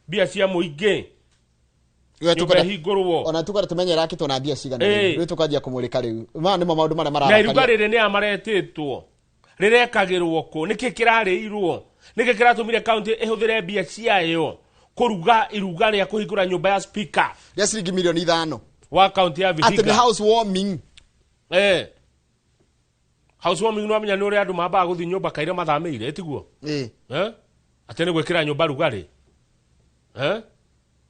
mbia cia mũingĩ, We nyũmba ĩhingũrwo. Ona tukwenda tumenye ĩrakĩtwo na mbia cigana. Rĩu tũkanjia kũmũrĩka rĩu. Maya nĩmo maũndũ marĩa Na iruga mararakaria. rĩrĩ nĩ amaretĩtwo, rĩrekagĩrwo kũ? Nĩkĩ kĩrarĩirwo? Nĩkĩ kĩratũmire kaunti ĩhũthĩre mbia ciayo kũruga iruga rĩa kũhingũra nyũmba ya speaker rĩa ciringi mirioni 5 wa kaunti ya atĩ nĩ Vihiga? housewarming. Housewarming nĩ wamenya nĩ ũrĩa andũ mambaga gũthiĩ nyũmba kaira mathamĩire, tiguo? Ĩĩ. Atĩ nĩ gwĩkĩra nyũmba rugarĩ.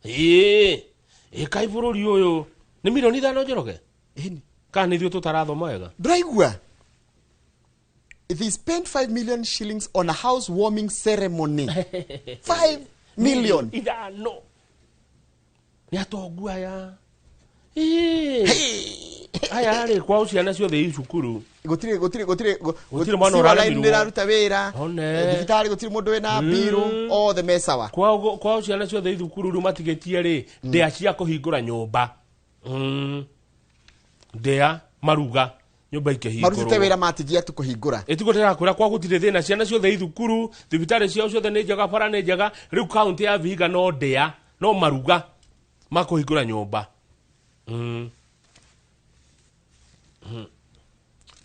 Ĩĩ, ĩ kaĩ bũrũri ũyũ nĩ mirioni 5, Njoroge? Ĩni. Kana nĩ ithuĩ tũtarathoma wega? Ndũraigua, they spent 5 million shillings on a housewarming ceremony, 5 million. 5 nĩ atongu aya. Ĩĩ. Aya rĩ, kwao ciana ciothe i cukuru. Gũtirĩ Gũtirĩ mwana sewer line ũraremirwo. nĩraruta wĩra. One. Thibitarĩ gũtirĩ mũndũ wĩna mbirũ, othe me sawa. Kwao ciana ciothe i thukuru, rĩu matigĩtie rĩ ndĩa cia kũhingũra nyũmba. Ndĩa maruga nyũmba Marutĩte ikĩhingũrwo. Wĩra matigia tu kũhingũra. Ĩtiguo ndĩrakwĩra, kwa gũtirĩ thĩna, ciana ciothe i thukuru, thibitarĩ ciao ciothe nĩ njega, bara nĩ njega, rĩu kaunti ya Vihiga no ndĩa no maruga ma kũhingũra nyũmba.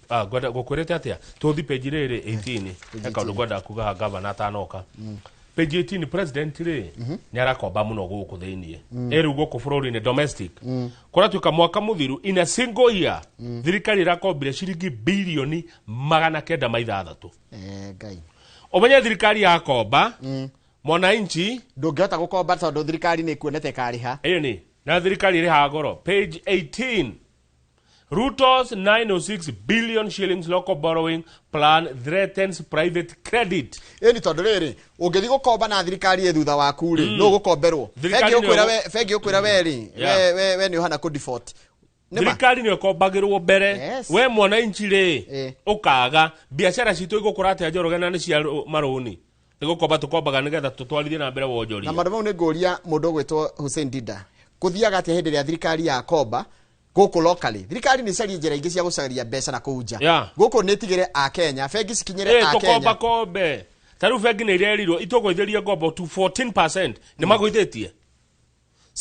Ah, ngwenda gũkwĩrĩte atĩa tũthi page rĩrĩ 18, he kaũndũ ngwenda kuga gavana atanoka. Page 18, president rĩ nĩ arakomba mũno gũkũ thĩiniĩ, ĩ rĩu gũkũ bũrũri-inĩ domestic kũratuĩka mwaka mũthiru, in a single year, thirikari ĩrakombire ciringi birioni 906. Ngai. Ũmenye thirikari yakomba, mwananchi Ndũngĩhota gũkomba tondũ thirikari nĩ ĩkuonete ĩkarĩha. Ĩyo nĩ na thirikari ĩrĩhaga goro. Page 18, Ruto's 906 billion shillings local borrowing plan threatens private credit. Ĩni tondũ rĩrĩ, ũngĩthiĩ gũkomba na thirikari ĩ thutha waku rĩ, nũ ũgũkomberwo? Thirikari Bengi ũkwĩra nĩyo- we, bengi ũkwĩra we rĩ, we nĩ ũhana kũ default. Nĩ ma? Thirikari nĩyo ĩkombagĩrwo mbere. We mwananchi rĩ, ũkaga biacara citũ igũkũra atĩa, Njoroge, na nĩ cia marũni, nĩ gũkomba tũkombaga nĩgetha tũtwarithie na mbere wonjoria. Na maũndũ mau nĩ ngũria mũndũ ũgwĩtwo Hussein Dida, kũthiaga atĩa hĩndĩ ĩrĩa thirikari yakomba gũkũ locally? Thirikari nĩ icarie njĩra ingĩ cia gũcaria mbeca na kũu nja. Gũkũ nĩ ĩtigĩre a Kenya, bengi cikinyĩre a Tũkomba Kenya. Kombe ta rĩu bengi nĩ irerirwo itũgũithĩrie ngombo to 14%, nĩ magũithĩtie.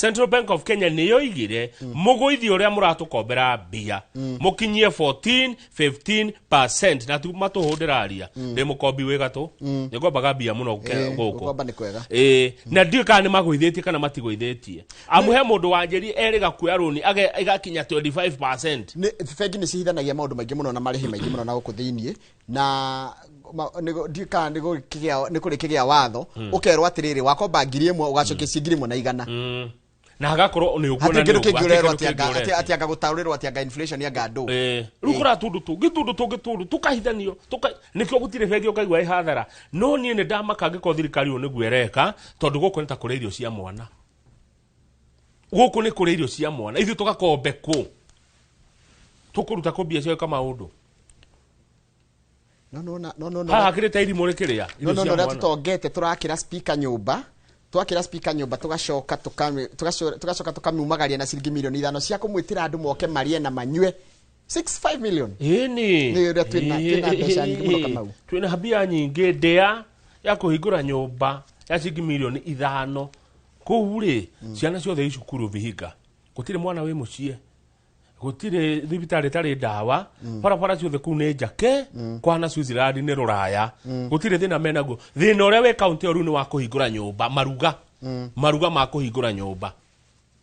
Central Bank of Kenya nĩ yoigire mũgũithie ũrĩa mũratũkombera mbia, mũkinyie 14 15%, na tu matũhũ ndĩraria, ndĩ mũkombi wĩ gatũ, nĩ ngombaga mbia mũno gũkũ. Gũkomba nĩ kwega. Ĩĩ, na ndiũĩ kana nĩ magũithĩtie kana matigũithĩtie, amu he mũndũ wanjĩri erĩga kuoya rũni ĩgakinya 25%. Bengi nĩ cihithanagia maũndũ maingĩ mũno na marĩhi maingĩ mũno na gũkũ thĩiniĩ, na ndiũĩ kana nĩ kũrĩ kĩgĩa watho ũkerwo atĩrĩrĩ, wakomba 1,000 ũgacokia ci 1,100. Na hagakorwo nĩ ũguo na Hatirĩ nĩ kĩndũ ũguo, kĩngĩ hatirĩ ũrerwo kĩndũ atĩ anga kĩngĩ atĩ ũretio. atĩ anga gũtaũrĩrwo atĩ anga inflation anga ndũ. Rĩu kũra tũndũ tũngĩ, tũndũ tũngĩ, tũndũ tũkahithanio nĩkĩo gũtirĩ bengi ũkaigua ĩ hathara, no niĩ nĩ ndamaka angĩkorwo thirikari ũyũ nĩguo ĩreka, tondũ gũkũ nĩ ta kũrĩa irio cia mwana. Gũkũ nĩ kũrĩ irio cia mwana, ithuĩ tũgakombe kũ? Tũkũruta kũ mbia cia gwĩka maũndũ? No no no no no. Haha hakĩrĩ ta irimũ rĩkĩrĩa No irio no cia no, ũrĩa mwana. tũtongete tũrakĩra speaker nyũmba, twakĩra speaker nyũmba tũgacoka tũgacoka tũkamiumagaria na ciringi 5 milioni cia kũmwĩtĩra andũ moke marĩe na manyue 65 million. Ĩni. Nĩ ũrĩa twĩna mbeca nyingĩ mũno, Kamau. Twĩna mbia nyingĩ ndĩa ya kũhingũra nyũmba ya ciringi 5 milioni kũu rĩ, ciana ciothe i cukuru Vihiga, gũtirĩ mwana wĩ mũciĩ, gũtirĩ thibitarĩ ĩtarĩ ndawa, barabara ciothe kũu nĩ njake kwana Switzerland nĩ rũraya, gũtirĩ thĩna menaguo. Thĩna ũrĩa wĩ kaũntĩ ĩyo rĩu nĩ wa kũhingũra nyũmba, maruga maruga ma kũhingũra nyũmba.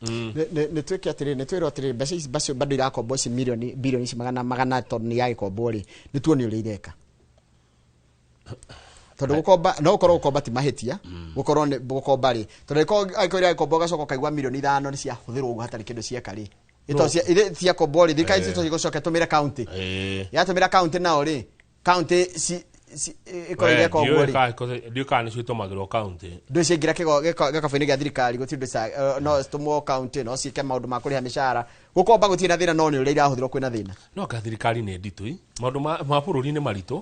Nĩ twĩke atĩrĩrĩ, nĩ twĩrwo atĩrĩrĩ, mbeca ici bacio bado irakombo ici milioni bilioni ici magana magana tondũ nĩ yagĩkombwo rĩ, nĩ tuone ũrĩa ireka, tondũ gũkomba no gũkorwo gũkomba ti mahĩtia, gũkorwo nĩ gũkomba rĩ, tondũ angĩkorwo iragĩkomba ũgacoka ũkaigua 5 milioni nĩ ciahũthĩrwo ũguo hatarĩ kĩndũ cieka rĩ, ito cia ithe ciakombwo rĩ, thirikari icio igũcoka ĩtũmĩre kaunti, yatũmĩra kaunti nao rĩ, kaunti ci ĩkorwo igeka ũguo rĩ. Ndiũĩ kana nĩcio itũmagĩrwo kaunti. Ndå ciaingĩra gĩkabũ-inĩ gĩa thirikari gũtirĩ ũndũ no citũmwo kaunti, no ciĩke maũndũ ma kũrĩha mĩcara. Gũkomba gũtirĩ na thĩna, no nĩ ũrĩa irahũthĩrwo kwĩna thĩna. No anga thirikari nĩ nditũ i maũndũ ma bũrũri nĩ maritũ.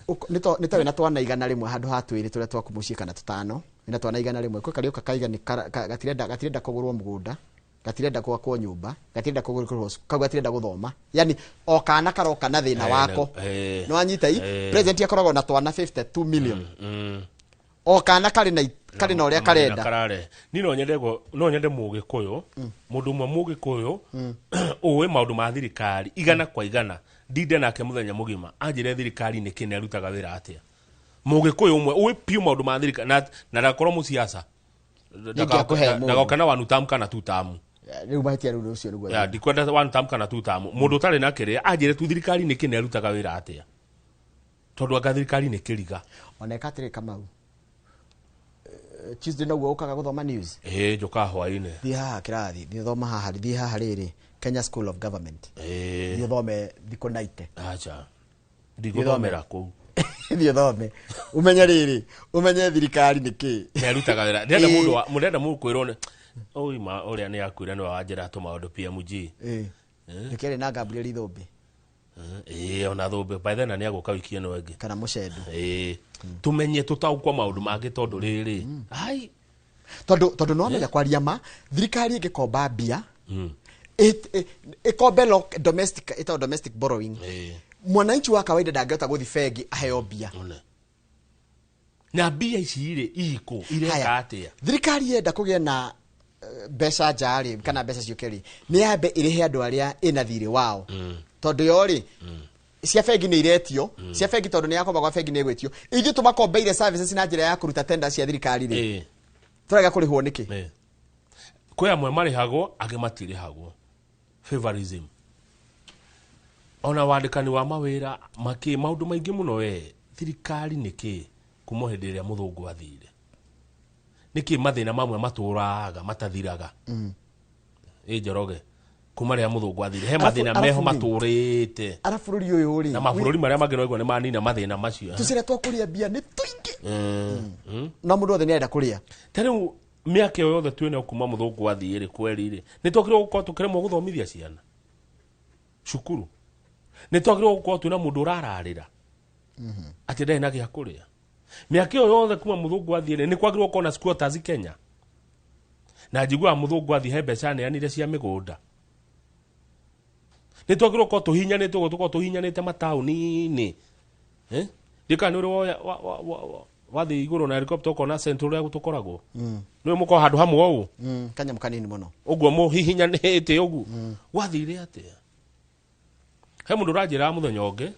Nĩ ta wĩna twana 100 handũ ha twĩrĩ tũrĩa twaku mũciĩ kana tũtano, wĩna twana 100, kwĩ karĩũka kaiga nĩ gatirenda kũgũrwo mũgũnda, gatirenda gwakwo nyũmba, gatirenda kũgũrwo, kau gatirenda gũthoma, yani o kana karoka na thĩna wako. Nĩ wanyita i president akoragwo na twana 52 million, o kana karĩ na ũrĩa karenda. Karare ni no nyende no nyende mũgĩkũyũ, mũndũ ũmwe mũgĩkũyũ ũĩ maũndũ ma thirikari 100%, ndinde nake mũthenya mũgima anjĩre thirikari nĩ kĩ na ĩrutaga wĩra atĩa. Mũgĩkũyũ ũmwe ũĩ piũ maũndũ ma thirikari na ndakorwo mũciaca. Ningĩakũhe mũndũ. Ndagoka na one term kana two term. Rĩu mahĩtia rĩu ũcio nĩguo. Ya, ndikwenda one term kana two term, mũndũ ũtarĩ na kĩrĩa anjĩre tu thirikari nĩ kĩ na ĩrutaga wĩra atĩa, tondũ anga thirikari nĩ kĩriga. Ona ĩka atĩrĩ, Kamau, Tuesday noguo ũkaga gũthoma news? Ĩĩ, njũkaga hwaĩ-inĩ. Thiĩ haha kĩrathi, thiĩ thoma haha, thiĩ haha rĩrĩ Kenya School of Government, thiĩ ũthome thikũ 90. Acha, ndigũthomera kũu. Thiĩ ũthome ũmenye rĩrĩ, ũmenye thirikari nĩ kĩ. Nĩarutaga wĩra. Ndĩrenda mũndũ wa mũrenda mũndũ kwĩrwo nĩ ũima ũrĩa nĩ akuire nĩwe wanjĩra tũmaũndũ PMG. Ndĩkĩarĩ na Gabriel Ithũmbĩ. Ĩĩ, ona Thũmbĩ by then nĩ agũka wiki ĩno ĩngĩ. Kana Mũcendu. Ĩĩ, tũmenye tũtaũkwo maũndũ mangĩ tondũ rĩrĩ ai. Tondũ nĩwamenya kwaria ma thirikari ĩngĩkomba mbia, ĩkombe domestic, ĩtagwo domestic borrowing, mwananchi wa kawaida ndangĩhota gũthi bengi aheo mbia. One. Na mbia ici rĩ ikũ ireka Haya. atĩa? Thirikari yenda kũgĩa na mbeca nja rĩ, kana mbeca ciũke rĩ, nĩ yambe ĩrĩhe andũ arĩa ĩna thirĩ wao, tondũ yo rĩ, cia bengi nĩ iretio, cia bengi tondũ nĩ yakomba gwa bengi nĩ ĩgwĩtio. Ithuĩ tũmakombeire services na njĩra ya kũruta tenda cia thirikari rĩ, tũrega kũrĩhwo nĩkĩ? Ĩĩ. Kwĩ amwe marĩhagwo, angĩ matirĩhagwo, favorism, ona wandĩkani wa mawĩra makĩ maũndũ maingĩ mũno. We thirikari nĩ kĩ kuma hĩndĩ ĩrĩa mũthũngũ athire, nĩkĩ mathĩna mamwe matũraga matathiraga? Ĩ Njoroge, kuma rĩrĩa mũthũngũ athire he mathĩna meho matũrĩte. Ara bũrũri ũyũ rĩ, Na mabũrũri marĩa mangĩ noigua nĩ manina mathĩna macio. Tũcĩra twa kũrĩa mbia nĩ tũingĩ, no mũndũ wothe nĩ arenda kũrĩa. Ta rĩu mĩaka ĩyo yothe twĩnayo kuma mũthũngũ athiĩ rĩ, kweri rĩ, nĩ twagĩrĩirwo gũkorwo tũkĩremwo gũthomithia ciana cukuru? Nĩ twagĩrĩirwo gũkorwo twĩna mũndũ ũrararĩra atĩ ndarĩ na gĩa kũrĩa? Mĩaka ĩyo yothe kuma mũthũngũ athiĩ rĩ, nĩ kwagĩrĩirwo gũkorwo na squatters Kenya? Na njiguaga mũthũngũ athiĩ he mbeca aneanire cia mĩgũnda. Nĩ twagĩrĩirwo gũkorwo tũhinyanĩte ũguo tũkorwo tũhinyanĩte mataũni-inĩ? Eh? Ndiũĩ kana nĩ ũrĩ wathiĩ igũrũ na helicopter ũkona central ũrĩa tũkoragwo, nĩwe mũkorwo handũ hamwe ũũ. Kanyamũ kanini mũno. Ũguo mũhihinyanĩte ũguo gwathire atĩa? He mũndũ ũranjĩraga mũthenya ũngĩ,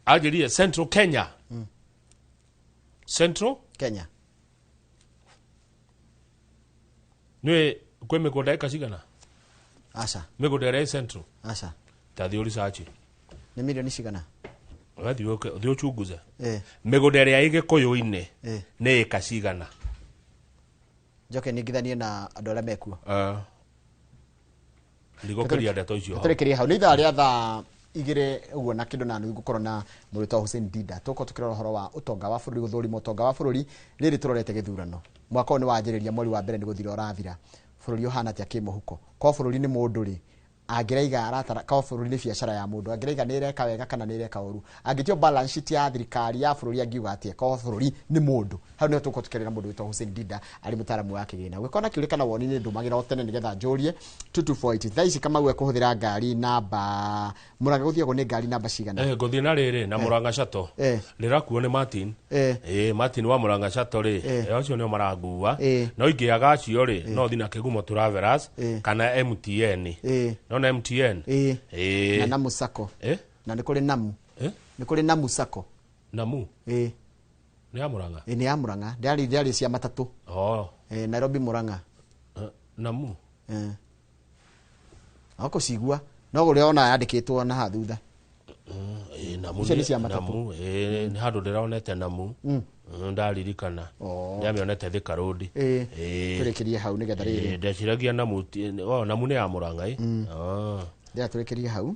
anjĩrire Central Kenya, Central Kenya. Nĩwe kwĩ mĩgũnda ĩka cigana? Aca. Mĩgũnda ĩrĩa ĩ Central. Aca. Ta thiĩ ũricaci. Nĩ milioni cigana? Wathiĩ ũke- ũthiĩ ũchunguze mĩgũnda ĩrĩa ĩ Gĩkũyũ-inĩ nĩ ĩka cigana. Njoke ningithanie na andũ arĩa mekuo. Ndigũkĩria ndeto icio hau. Tũrĩkĩrie hau. Nĩ ithaa rĩa thaa 2 ũguo na kĩndũ na nuthu, ngũkorwo na mũrutwo Hussein Dinda, tũkorwo tũkĩrora ũhoro wa ũtonga wa bũrũri, gũthũrima ũtonga wa bũrũri. Rĩrĩ tũrorete gĩthurano, mwaka ũyũ nĩ wanjĩrĩria, mweri wa mbere nĩ gũthira ũrathira. Bũrũri ũhana atĩa kĩmũhuko? Korwo bũrũri nĩ mũndũ rĩ, angĩraiga aratara, korwo bũrũri nĩ biacara ya mũndũ, angĩraiga nĩ ĩreka wega kana nĩ ĩreka ũru? Angĩtio balance sheet ya thirikari ya bũrũri, angiuga atĩa korwo bũrũri nĩ mũndũ? Hau nĩho tũgũkorwo tũkĩaria na mũndũ wĩtwo Hussein Dida, arĩ mũtaaramu wa kĩgĩna. Ũngĩkorwo na kĩũria kana woni, nĩ ndũmagĩra o tene nĩgetha njũrie 2280. Thaa ici Kamau ekũhũthĩra ngari namba, Mũrang'a gũthiagwo nĩ ngari namba cigana? Ngũthiĩ na rĩrĩ na Mũrang'a Shuttle. Rĩrakuo nĩ Martin. Martin wa Mũrang'a Shuttle rĩ, acio nĩo marangua. No ingĩaga acio rĩ, no thiĩ na Kĩgumo Travelers kana MTN. Nona MTN? Na Namu Sacco? Na nĩ kũrĩ Namu? Nĩ kũrĩ Namu Sacco. Namu? Nĩ ya Mũrang'a? Nĩ ya Mũrang'a, ndĩarĩ cia matatũ. Oh. Nairobi Mũrang'a. Namu. No kũcigua no ũrĩa ona yandĩkĩtwo na haha thutha. Namu. Icio nĩ cia matatũ. Namu, nĩ handũ ndĩronete Namu. Ndaririkana. Ndĩramĩonete Thika Road. Tũrĩkĩrie hau nĩgetha rĩrĩ. Ndeciragia Namu oh, Namu nĩ ya Mũrang'a ĩ. Oh. Ndĩra tũrĩkĩrie hau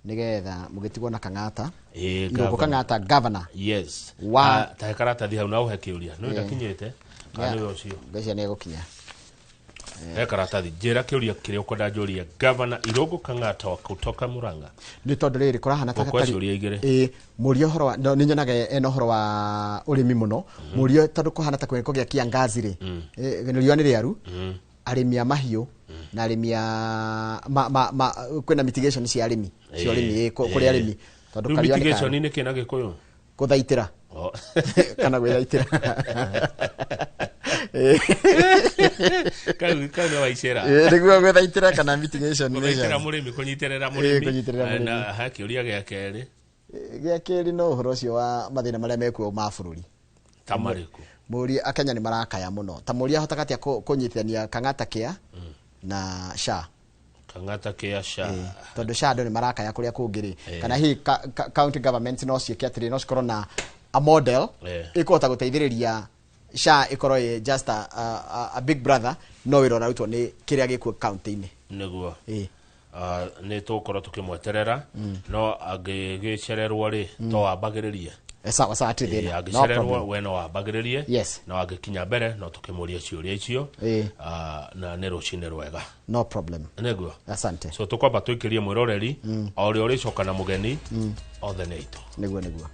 nĩgetha mũgĩtigwo na Kang'ata. Irũngũ. Governor. Kang'ata, governor. Yes. Wa- Ah, tahe karatathi hau na ũhe kĩũria. Nĩ ndakinyĩte kana nĩwe ũcio? Mbeca nĩ egũkinya. He karatathi, njĩra kĩũria kĩrĩa ũkwenda njũrie Governor Irũngũ Kang'ata wa kutoka Murang'a. Nĩ tondũ rĩrĩ kũrahana ta Gũkwa gatarĩ- ciũria igĩrĩ. Mũrie ũhoro wa no, nĩ nyonaga ena ũhoro wa ũrĩmi mũno. Mũrie tondũ kũhana ta kũgĩa kiangazi rĩ, riũa nĩ rĩaru, arĩmi a mahiũ na arĩmi a ma, kwĩna mitigation cia arĩmi, cia ũrĩmi, kũrĩ arĩmi tondũ Rĩu kariũa nĩ mitigation karu. nĩ kĩ na Gĩkũyũ? Gũthaitĩra. Oh. Kana gwĩthaitĩra. Kau nĩ waicera. Nĩguo gwĩthaitĩra kana mitigation Gũthaitĩra measures. mũrĩmi, kũnyitĩrĩra mũrĩmi. Kũnyitĩrĩra mũrĩmi. Na he kĩũria gĩa kerĩ. Gĩa kerĩ no ũhoro ũcio wa mathĩna marĩa mekuo ma bũrũri. Ta marĩkũ? Mũria, akenya nĩ marakaya mũno, ta mũria ahotaga atĩa kũnyitithania Kang'ata kĩa na SHA? Kang'ata kĩa SHA. Tondũ SHA andũ nĩ marakaya kũrĩa kũngĩ rĩ, kana hihi county government no ciĩke atĩrĩ, no cikorwo na a model ĩkũhota gũteithĩrĩria SHA ĩkorwo ĩ just a big brother, no wĩra ũrarutwo nĩ kĩrĩa gĩkuo county-inĩ. Nĩguo. Ah, nĩ tũgũkorwo tũkĩmweterera, no angĩgĩcererwo rĩ, to wambagĩrĩrie. Sawa sawa, hatirĩ thĩna. No Angĩcererwo problem. we no wambagĩrĩrie. No angĩkinya mbere no tũkĩmũrie ciũria icio. Ah, na nĩ rũcinĩ rwega. No problem. Nĩguo. Asante. So tũkwamba tũikĩrie mwĩroreri o ũrĩa ũrĩcoka na mũgeni othe nĩ aitũ. Nĩguo.